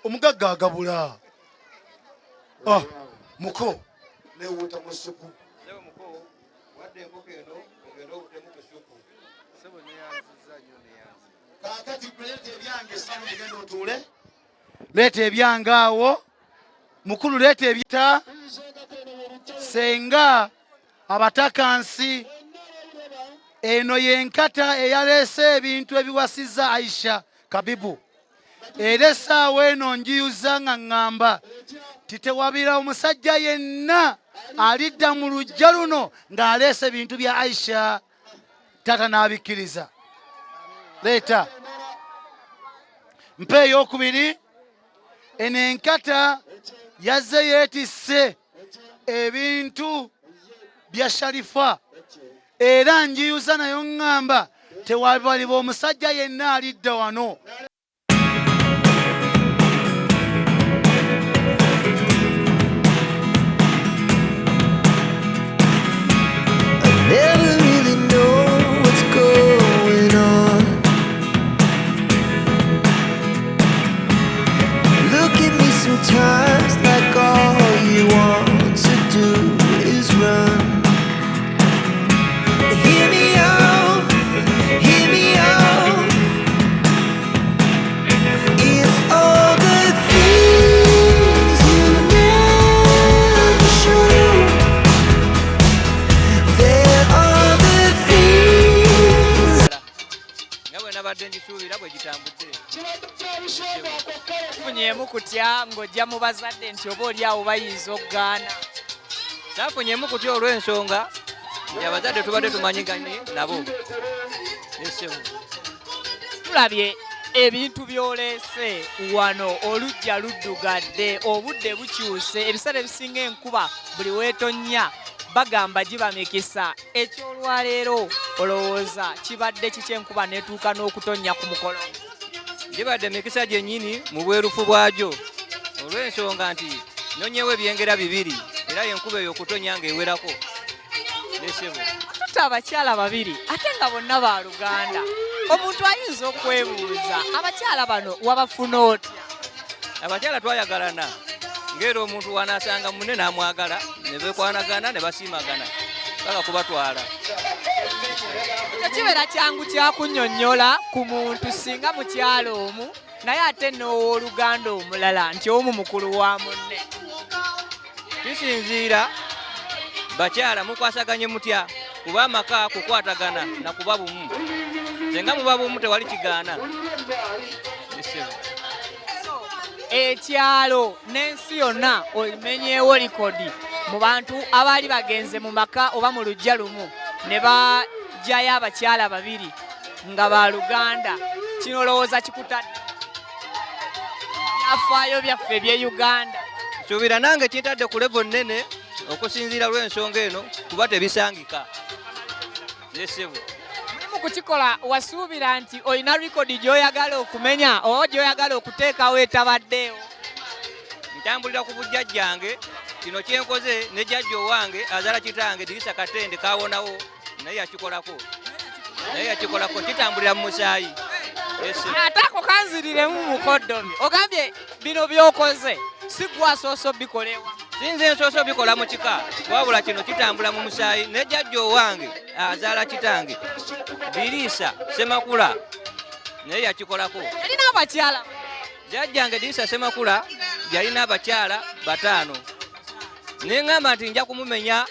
omugagga agabula. Ah, muko newuuta mu supu. Sebo muko, wadde enkoko eno ogende obutemu ku supu. Sebo neyanziza nnyo, neyanziza. Kaakati leeta ebyange. Salongo, genda otuule, leeta ebyange awo. Mukulu, leeta ebyta senga abatakansi. Eno yenkata eyaleese ebintu ebiwasizza Aisha Kabibu, era essaawa eno njiyuza nga ŋŋamba titewabira omusajja yenna alidda mu luggya luno ng'aleese ebintu bya Aisha. Taata n'abikkiriza. Leeta mpa eyokubiri. Eno enkata yazze yeetisse ebintu bya Sharifa, era njiyuza nayo ŋŋamba tewabaliba omusajja yenna alidda wano. I never really know what's going on. Look at me sometimes like all you want to do is run. Hear me out, hear me out. It's all the things you never show. There are the things. Nga bwe nabadde ngisuubira bwe gitambudde. Funyeemu kutya ng'ojja mu bazadde nti oba oli awo bayinza okugaana? Saafunyeemu kutya olw'ensonga nti abazadde tubadde tumanyiganye nabo, nesebo. Tulabye ebintu by'oleese wano, oluggya luddugadde, obudde bukyuse, ebiseera ebisinga enkuba buli weetonnya bagamba giba mikisa. Ekyolwaleero olowooza kibadde kiki enkuba n'etuuka n'okutonnya ku mukolo? Gibadde mikisa gyennyini mu bwerufu bwagyo, olw'ensonga nti nonyewo ebyengera bibiri, era enkuba eyo okutonya ng'ewerako, nesebo. Tuta abakyala babiri ate nga bonna baluganda. Omuntu ayinza okwebuuza abakyala bano wabafuna otya? Abakyala twayagalana ng'era omuntu wanaasanga munne n'amwagala ne bekwanagana ne basiimagana paka kubatwala. Tekibeera kyangu kyakunnyonnyola ku muntu singa mukyala omu naye ate n'owooluganda omulala nti omu mukulu wa munne. Kisinziira bakyala mukwasaganye mutya kuba amaka kukwatagana na kuba bumu. Senga muba bumu tewali kigaana. Ekyalo n'ensi yonna omenyeewo likodi mu bantu abaali bagenze mu maka oba mu luggya lumu ne baggyayo abakyala babiri nga ba luganda. Kino olowooza kikutadde byafaayo byaffe eby'e Uganda? Nsuubira nange kintadde ku levo nnene okusinziira lw'ensonga eno kuba tebisangika. Yesebo. Mulimu kukikola wasuubira nti olina rekodi gy'oyagala okumenya oba gy'oyagala okuteekawo etabaddeewo? Ntambulira ku bujjajjange, kino kye nkoze ne jjajja owange azaala kitange Dirisa Katende kawonawo naye yakikolako. Naye yakikolako kitambulira mu musaayi. Ate ako kanziriremu mukoddomi. Ogambye bino by'okoze si ggwe asoose obikola ewa? Si nze nsoose obikola mu kika, wabula kino kitambula mu musaayi ne jjajja owange azaala kitange Diriisa Ssemakula naye yakikolako. Yalina abakyala? Jjajjange Diriisa Ssemakula yalina abakyala bataano. Ne ŋŋamba nti nja kumumenya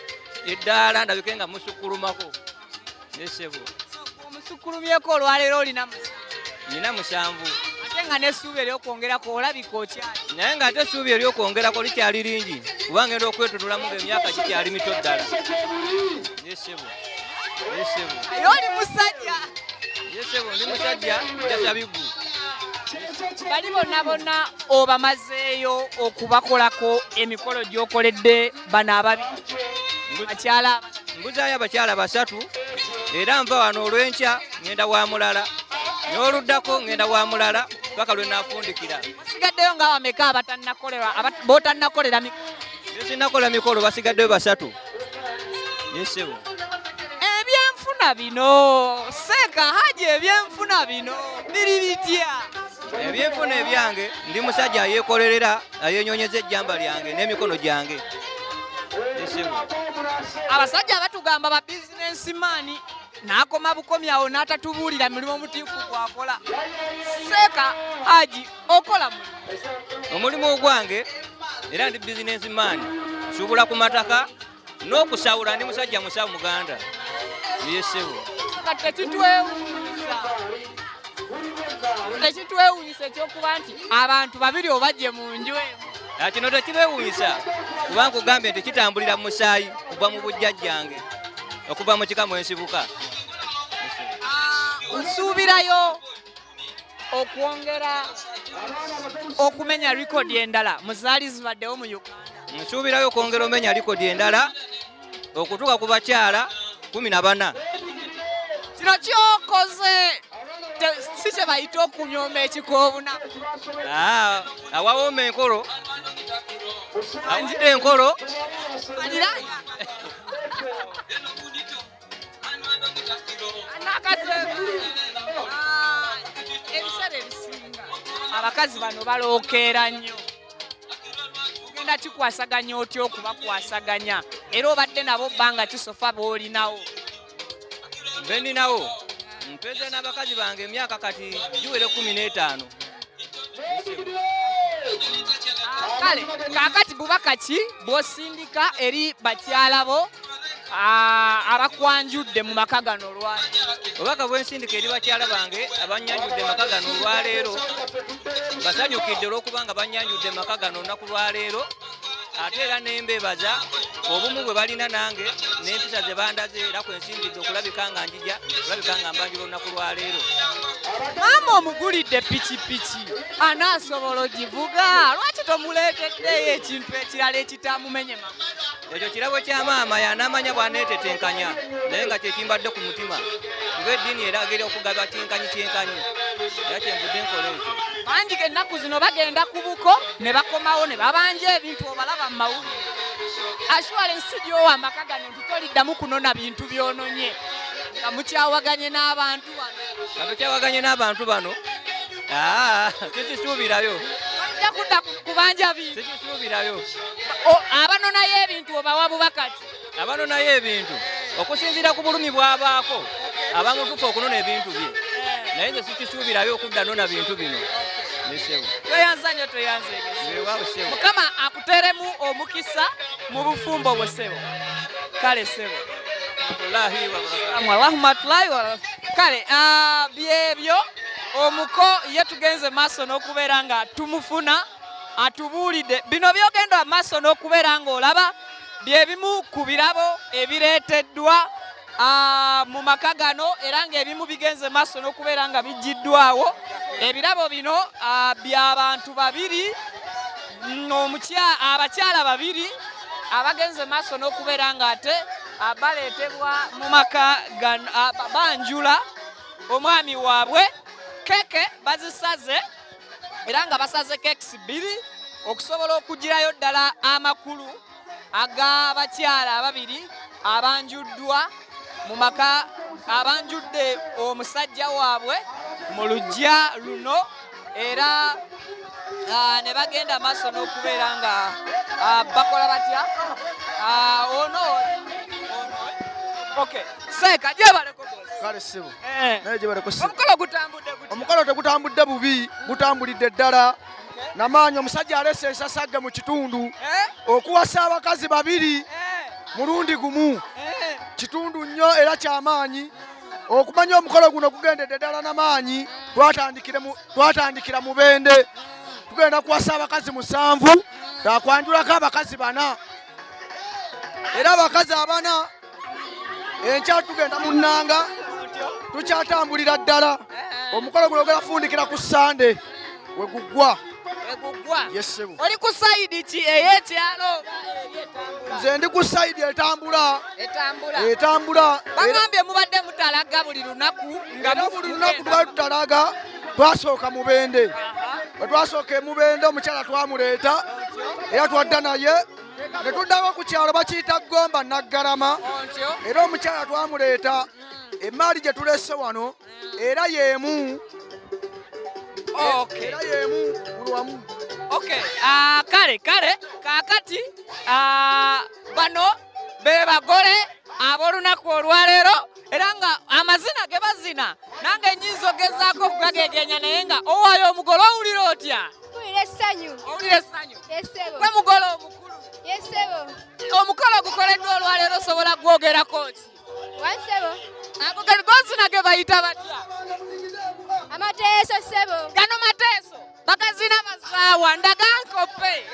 eddaala ndabike nga musukkulumako. Ssebo. Omusukkulumyeko olwaleero olina musanvu? Nina musanvu. Ate nga n'essuubi ery'okwongerako olabika okyali. Naye ng'ate essuubi ery'okwongerako likyali lingi kuba ngenda okwetunulamu ng'emyaka gikyali mito ddala. Ssebo. Ssebo. Naye oli musajja. Ssebo ndi musajja njasabiggu. Bali bonna bonna obamazeeyo okubakolako emikolo gy'okoledde bano ababiri bakyala? Mbuzaayo abakyala basatu era nva wano olw'enkya ngenda wa mulala n'oluddako ngenda wa mulala paka lwe naafundikira. Basigaddeyo nga bameka abatannakolerwa b'otannakolera mikolo? Sinnakola mikolo, basigaddeyo basatu. Ssebo. Ebyenfuna bino Seeka Haji, ebyenfuna bino biri bitya? Ebyenfuna ebyange ndi musajja ayeekolerera ayenyonyeza ejjamba lyange n'emikono gyange. Abasajja batugamba ba businessman n'akoma bukomi awo n'atatubuulira mulimu mutiifu gwakola. Seeka Haji okola mulimu? Omulimu ogwange era ndi businessman, nsuubula ku mataka n'okusawula, ndi musajja musawo muganda. Ssebo. Kati tekitwewuunyisa ekyokuba nti abantu babiri obajje mu nju emu? Kino tekibeewuunyisa kuba nkugambye nti kitambulira mu musaayi kuva mu bujjajjange okuva mu kika mwe nsibuka. Nsuubirayo okwongera okumenya rekodi endala mu zaali zibaddewo mu Uganda. Nsuubirayo okwongera omenya rekodi endala okutuuka ku bakyala 14. Kino kyokoze si kye bayita okunyooma ekikoobuna. Awawooma enkolo, awudde enkolo. Ebiseera ebisinga abakazi bano balookeera nnyo. Ogenda kikwasaganya otya okubakwasaganya era obadde nabo bbanga kisofa b'olinawo? Mbe nninawo mpeza n'abakazi bange emyaka kati giwere 15. Kale kaakati bubaka ki bw'osindika eri bakyala bo abakwanjudde mu maka gano olwaleero? Obubaka bwe nsindika eri bakyala bange abannyanjudde mu maka gano olwaleero, basanyukidde olw'okuba nga bannyanjudde mu maka gano olunaku lwaleero, ate era ne mbeebaza obumu bwe balina nange n'empisa ze bandaze era kwe nsinzidde okulabika nga njija okulabika nga mbanjula olunaku lwaleero. Maama omugulidde pikipiki anaasobola ogivuga? Lwaki tomuleeteddeeyo ekintu ekirala ekitamumenye magulu? Ekyo kirabo kya maama y'anaamanya bw'aneetetenkanya naye nga kye kimbadde ku mutima kuba eddiini eragira okugaba kyenkanyi kyenkanyi era kyenvudde nkola ekyo. Bangi ennaku zino bagenda ku buko ne bakomawo ne babanja ebintu obalaba mu mawulire. Assurance gy'owa amaka gano nti toliddamu kunona bintu by'ononye nga mukyawaganye n'abantu wano. Nga tokyawaganye n'abantu bano, aa, sikisuubirayo. Ojja kudda kubanja bintu? Sikisuubirayo. Abanonayo ebintu obawa bubaka ki? Abanonayo ebintu okusinziira ku bulumi bw'abaako, aba mutuufu okunona ebintu bye, naye nze sikisuubirayo okudda nona bintu bino. Nesebo. Tweyanza nnyo, tweyanzeege. Weewaawo ssebo. Mukama akuteremu omukisa mu bufumbo bwo ssebo. Kale ssebo. Warahmatullahi wabarakatuh. Warahmatullahi wabarakatuh. Kale, byebyo omuko ye tugenze maaso n'okubeera nga tumufuna atubuulidde bino byogenda maaso n'okubeera ng'olaba bye bimu ku birabo ebireeteddwa mu maka gano, era ng'ebimu bigenze maaso n'okubeera nga biggyiddwawo. Ebirabo bino by'abantu babiri, abakyala babiri abagenze maaso n'okubeera ng'ate baleetebwa mu maka gano, banjula omwami waabwe. Keke bazisaze era nga basaze cakes bbiri okusobola okugirayo ddala amakulu ag'abakyala ababiri abanjuddwa mu maka, abanjudde omusajja waabwe mu luggya luno, era ne bagenda maaso n'okubeera nga bakola batya. Ono, ono. Okay. Seeka, gyebaleko boss. Kale ssebo. Naye gyebaleko ssebo. Omukolo gutambudde gutya? Omukolo tegutambudde bubi, gutambulidde ddala. Namaanyi omusajja aleese ensasagge mu kitundu. Okuwasa abakazi babiri mulundi gumu. Kitundu nnyo era kyamaanyi. Okumanya omukolo guno gugendedde ddala namaanyi, twatandikira Mubende. Tugenda kuwasa abakazi 7, twakwanjulako abakazi 4. Era abakazi abana enkya tugenda mu nnanga, tukyatambulira ddala. Omukolo guno gulafundikira ku Sande we guggwa. Weguggwa. Yes, ssebo. Oli ku sayidi ki ey'ekyalo oba eri etambula? Nze ndi ku sayidi etambula. Etambula. Etambula. Bagambye mubadde mutalaga buli lunaku nga Era buli lunaku tubadde tutalaga. Twasooka Mubende. Bwe twasooka e Mubende omukyala twamuleeta era twadda naye. Ne tuddako ku kyalo bakiyita Gomba Naggalama. Era omukyala twamuleeta. Emmaali gye tulese wano era y'emu. Era y'emu buli wamu. Okay. Kale, kale, kaakati, bano be bagole ab'olunaku olwaleero, era nga amazina ge bazina nange nnyinza ogezaako okugagegenya, naye nga owaayo omugole owulira otya? Mpulira essanyu. Owulira essanyu? Yes, ssebo. Gwe mugole omukulu. Yes, ssebo. Omukolo ogukoleddwa olwaleero osobola gwogerako ki? One, ssebo. Ago gozina ge bayita batya? Amateeso, ssebo. Gano mateeso bagazina bazaawa ndaga nkope.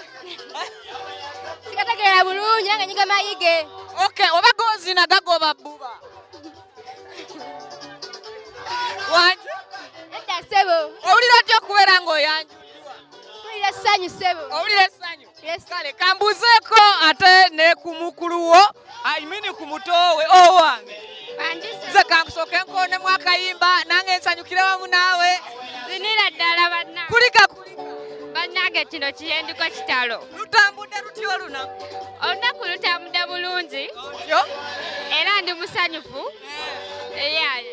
Sikategeera bulungi nange nyiga mayige. Okay, oba gozina gagoba bbuba. Wangi? Edda, ssebo. Owulira otya okubeera ng'oyanjuddwa? Mpulira essanyu, ssebo. Owulira essanyu? Yes. Kale kambuzeeko ate ne ku mukulu wo, I mean ku muto we owange. Wangi, ssebo. Nze kankusooke nkoonemu akayimba nange nsanyukire wamu naawe. Zinira ddala bannange. Kulika, kulika. Bannange kino kiyendiko kitalo. Lutambudde lutya olunaku? Olunaku lutambudde bulungi. Otyo? Era ndi musanyufu. Yeah.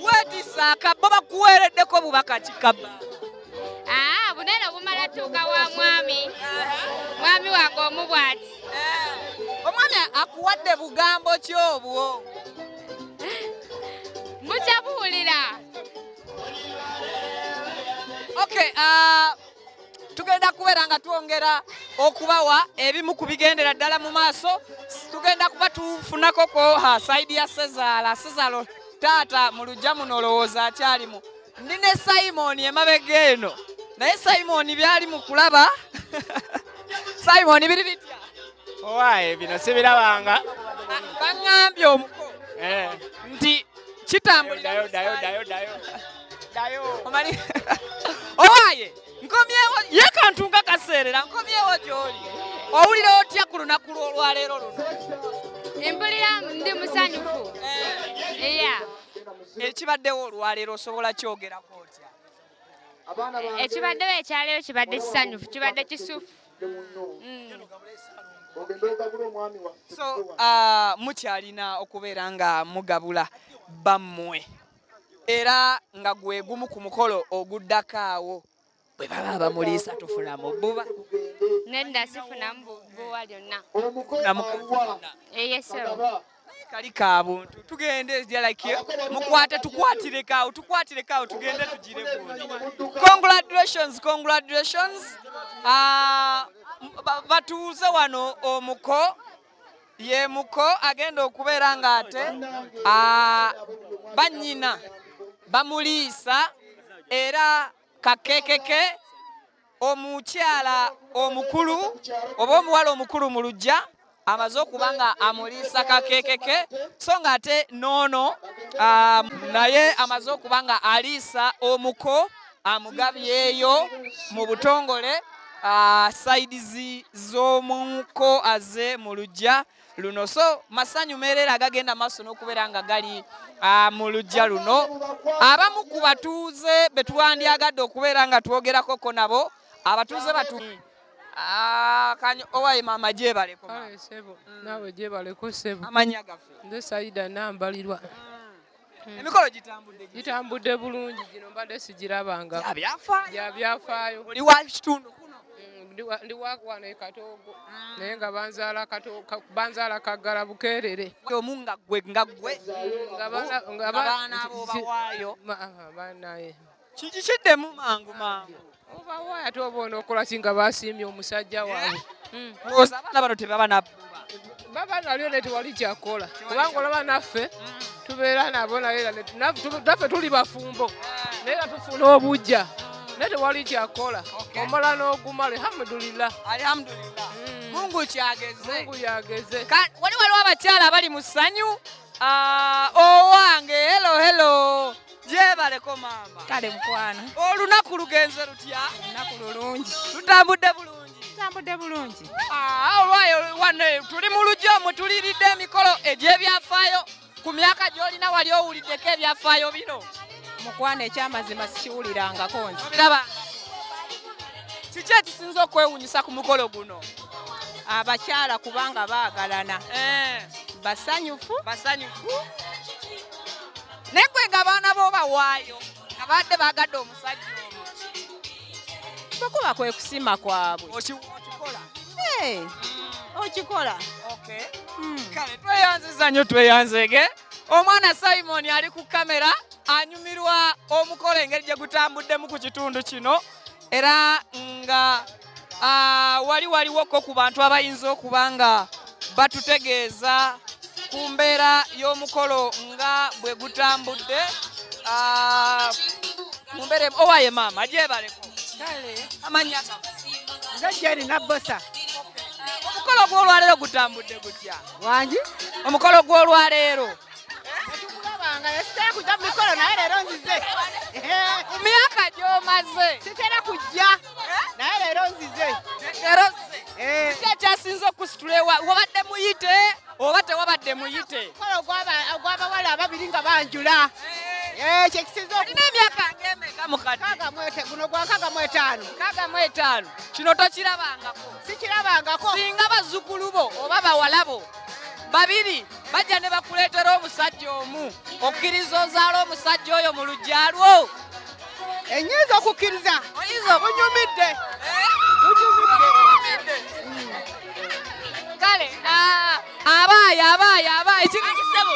Weetisa akabbo bakuweereddeko bubaka ki kabba? Bunene obumala tuuka wa mwami. Mwami wange omu bw'ati. Omwami akuwadde bugambo ki obwo? Mujja buwulira. Okay, tugenda kubeera nga twongera okubawa ebimu ku bigendera ddala mu maaso. Tugenda kuba tufunako ko, ha, sayidi ya Sezaala. Sezaala taata mu luggya muno olowooza akyalimu. Ndi ne Simon emabega eno, naye Simon byali mu kulaba. Simon biri bitya? Owaaye bino sibirabanga. Baŋŋambye omuko nti kitambulira Dayo, dayo, dayo, dayo. Dayo. Omanyi? Owaaye nkomyewo, ye kantu nga kaseerera, nkomyewo gy'oli. Owulira otya ku lunaku lw'olwaleero luno? Mpulira ndi musanyufu. Yeah. Ekibaddewo olwaleero osobola kyogerako otya? Ekibaddewo ekyaleero kibadde kisanyufu, kibadde kisufu. So, mukyalina okubeera nga mugabula bammwe. Era nga gwe gumu ku mukolo oguddako awo. Bwe baba bamuliisa tufunamu bbuba? Nedda, sifunamu bbuba lyonna. Funamu kantu konna? Eye ssebo. Kali ka buntu. Tugende like mukwate, tukwatireko awo, tukwatireko awo, tugende tugire gundi. Congratulations, congratulations. Batuuze wano, omuko ye muko agenda okubeera ng'ate bannyina bamuliisa era kakekeke. Omukyala omukulu oba omuwala omukulu mu luggya amaze okuba nga amuliisa kakekeke, so ng'ate noono naye amaze okuba nga aliisa omuko, amugabyeyo mu butongole sides z'omuko aze mu luggya luno. So masanyu meereere agagenda maaso n'okubeera nga gali mu luggya luno. Abamu ku batuuze be twandyagadde okubeera nga twogerakoko nabo, abatuuze batu owaye maama, gyebaleko. Kale ssebo, naawe gyebaleko ssebo. Amannya gaffe? Nze Saida Nambalirwa. Emikolo gitambudde? Gitambudde bulungi, gino mbadde sigirabanga. Gya byafaayo. Gya byafaayo. Oli wa kitundu kuno? Ndi wa wano e Katoogo, naye nga banzaala banzaala Kaggala Bukeerere. Omu nga ggwe nga ggwe. Nga Abaana abo obawaayo? Banaye. Kiki kiddemu mangu mangu? Obawaayo ate oba onookola ki nga basiimye omusajja waabwe? Olowooza abaana bano tebaba nabbuba? Baba nalyo, ne tewali kyakola, kubanga olaba naffe tubeera nabo, naye era naffe tuli bafumbo, naye era tufuna obujja, naye tewali kyakola, omala n'oguma. Alhamdulillah. Alhamdulillah, Mungu kyageze. Mungu yageze. Wali waliwo abakyala abali mu ssanyu. Owange, hello, hello, gyebaleko maama. Kale mukwano. Olunaku lugenze lutya? Olunaku lulungi. Lutambudde bulungi? Tutambudde bulungi. Olwayo wano tuli mu lujja omwe tuliridde emikolo egy'ebyafaayo. Ku myaka gy'olina, wali owuliddeko ebyafaayo bino? Mukwano, ekyamazima sikiwulirangako nze. Obiraba? Kiki ekisinza okwewuunyisa ku mukolo guno? Abakyala, kubanga baagalana, basanyufu. Basanyufu. Naye gwe nga abaana bo bawaayo nga badde baagadde omusajja omu? Bwekuba kwe kusima kwabwe. Okikola? Okikola. Kale tweyanziza nnyo, tweyanzege. Omwana Simon ali ku kamera anyumirwa omukolo engeri gye gutambuddemu ku kitundu kino, era nga wali waliwoko ku bantu abayinza okuba nga batutegeeza ku mbeera y'omukolo nga bwe gutambudde mu mbeera emu. Owaye maama, gyebaleko. Kale. Amannya gaffe? Nze Jeri Nabbosa. Omukolo gw'olwaleero gutambudde gutya? Wangi? Omukolo gw'olwaleero. Kulabanga sitera kujja mu mikolo, naye leero nzize. Ku myaka gy'omaze? Sitera kujja, naye leero nzize. Leero kiki ekyasinze okusitula? Ewa wabadde muyite oba tewabadde muyite? Omukolo ogw'abawala ababiri nga banjula. Kyekisinze. Olina emyaka ng'emeka mukadde? Guno gwa 65. 65. Kino tokirabangako? Sikirabangako. Singa bazzukulu bo oba bawala bo babiri bajja ne bakuleetera omusajja omu, okkiriza ozaala omusajja oyo mu luggya lwo? Enyinza okukkiriza. Oyinza? Bunyumidde. Bunyumidde. Kale abaayi, abaayi, abaayi, kiri kisebo.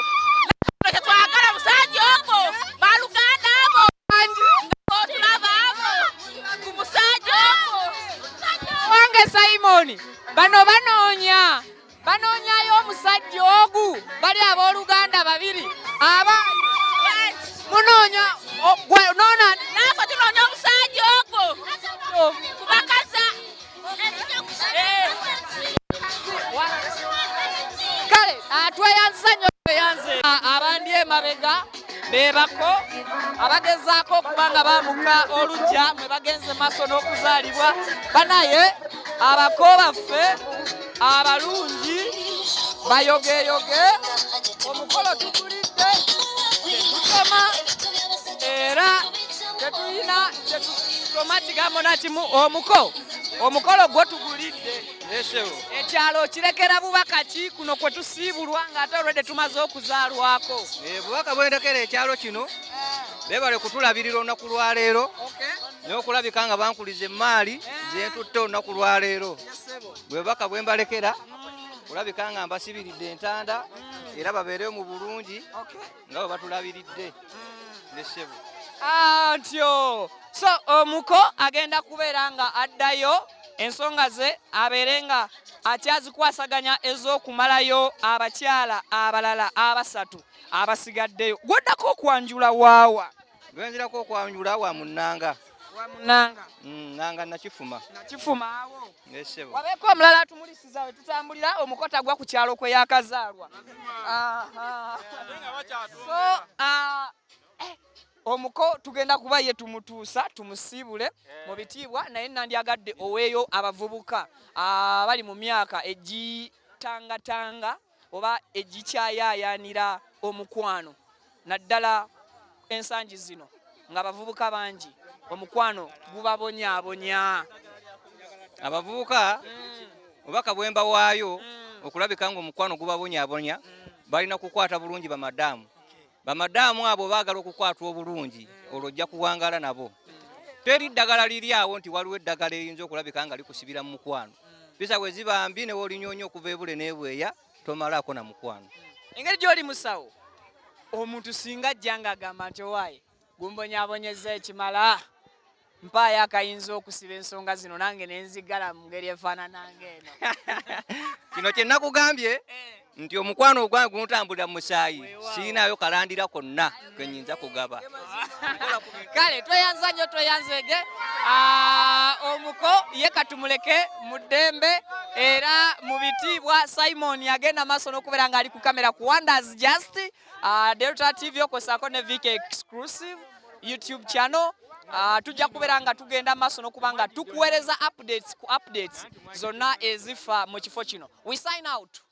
Tetwagala musajja ogwo, baluganda abo otulaba abo ku musajja ogwo. Wange Simoni, bano banoonya, banoonyayo omusajja ogu. Bali abooluganda babiri, abaayi, munoonya gwe noona. Naffe tunoonya omusajja ogwo kubakaza. Kale tweyanziza nnyo, tweyanze. Abandi emabega bebako abagezaako okuba nga bamuka oluggya mwe bagenze maaso n'okuzaalibwa. Banaye abako baffe abalungi bayogeyoge, omukolo tugulidde, tetusoma era tetulina kyetusoma kigambo nakimu. Omuko omukolo gwo tugulidde. Ekyalo kirekera bubaka ki kuno kwe tusiibulwa ng'ate olwedde tumaze okuzaalwako? Bubaka bwendekera ekyalo kino. Beebale kutulabirira olunaku lwaleero n'okulabika nga bankuliza emmaali zentutte olunaku lwaleero. Bwe bubaka bwe mbalekera kulabika nga mbasibiridde entanda era babeereyo mu bulungi nga bwe batulabiridde ne ssebo. Antyo so omuko agenda kubeera nga addayo ensonga ze abeere nga akyazikwasaganya ez'okumalayo abakyala abalala abasatu abasigaddeyo. Gwoddako okwanjula waawa? Gwenzirako okwanjula wa munnanga. Wa munnanga. Nanga Nakifuma. Nakifuma awo. Ssebo. Wabeeko omulala atumulisiza we tutambulira omukota gwa ku kyalo kwe yakazaalwa. Aha. So, omuko tugenda kuba ye tumutuusa tumusiibule mu bitiibwa, naye nandyagadde oweeyo abavubuka abali mu myaka egitangatanga oba egikyayaayaanira omukwano, naddala ensangi zino ng'abavubuka bangi omukwano gubabonyaabonya. Abavubuka obubaka bwe mbawaayo okulabika ng'omukwano gubabonyaabonya, balina kukwata bulungi bamadaamu. Bamadaamu abo baagala okukwatwa obulungi, olwo ojja kuwangaala nabo. Teri ddagala liri awo nti waliwo eddagala eriyinza okulabika nga likusibira mu mukwano. Mpisa bwe ziba mbi ne w'olinyoonya okuva ebule n'ebweya tomalaako na mukwano. Engeri gy'oli musawo, omuntu singa ajja ng'agamba nti owaaye gumbonyaabonyezza ekimala, mpaayo akayinza okusiba ensonga zino nange ne nzigala mu ngeri efaanana ng'eno. Kino kye nakugambye nti omukwano ogwange guntambulira mu musaayi, sirinaayo kalandira konna ke nnyinza kugaba. Kale tweyanza nnyo, tweyanzeege. Omuko ye katumuleke mu ddembe era mu bitiibwa. Simon agenda maaso n'okubeera ng'ali ku kamera ku Wonders Just, Delta TV okosaako ne VK Exclusive YouTube channel. Tujja kubeera nga tugenda maaso n'okuba nga tukuweereza updates ku updates zonna ezifa mu kifo kino. We sign out.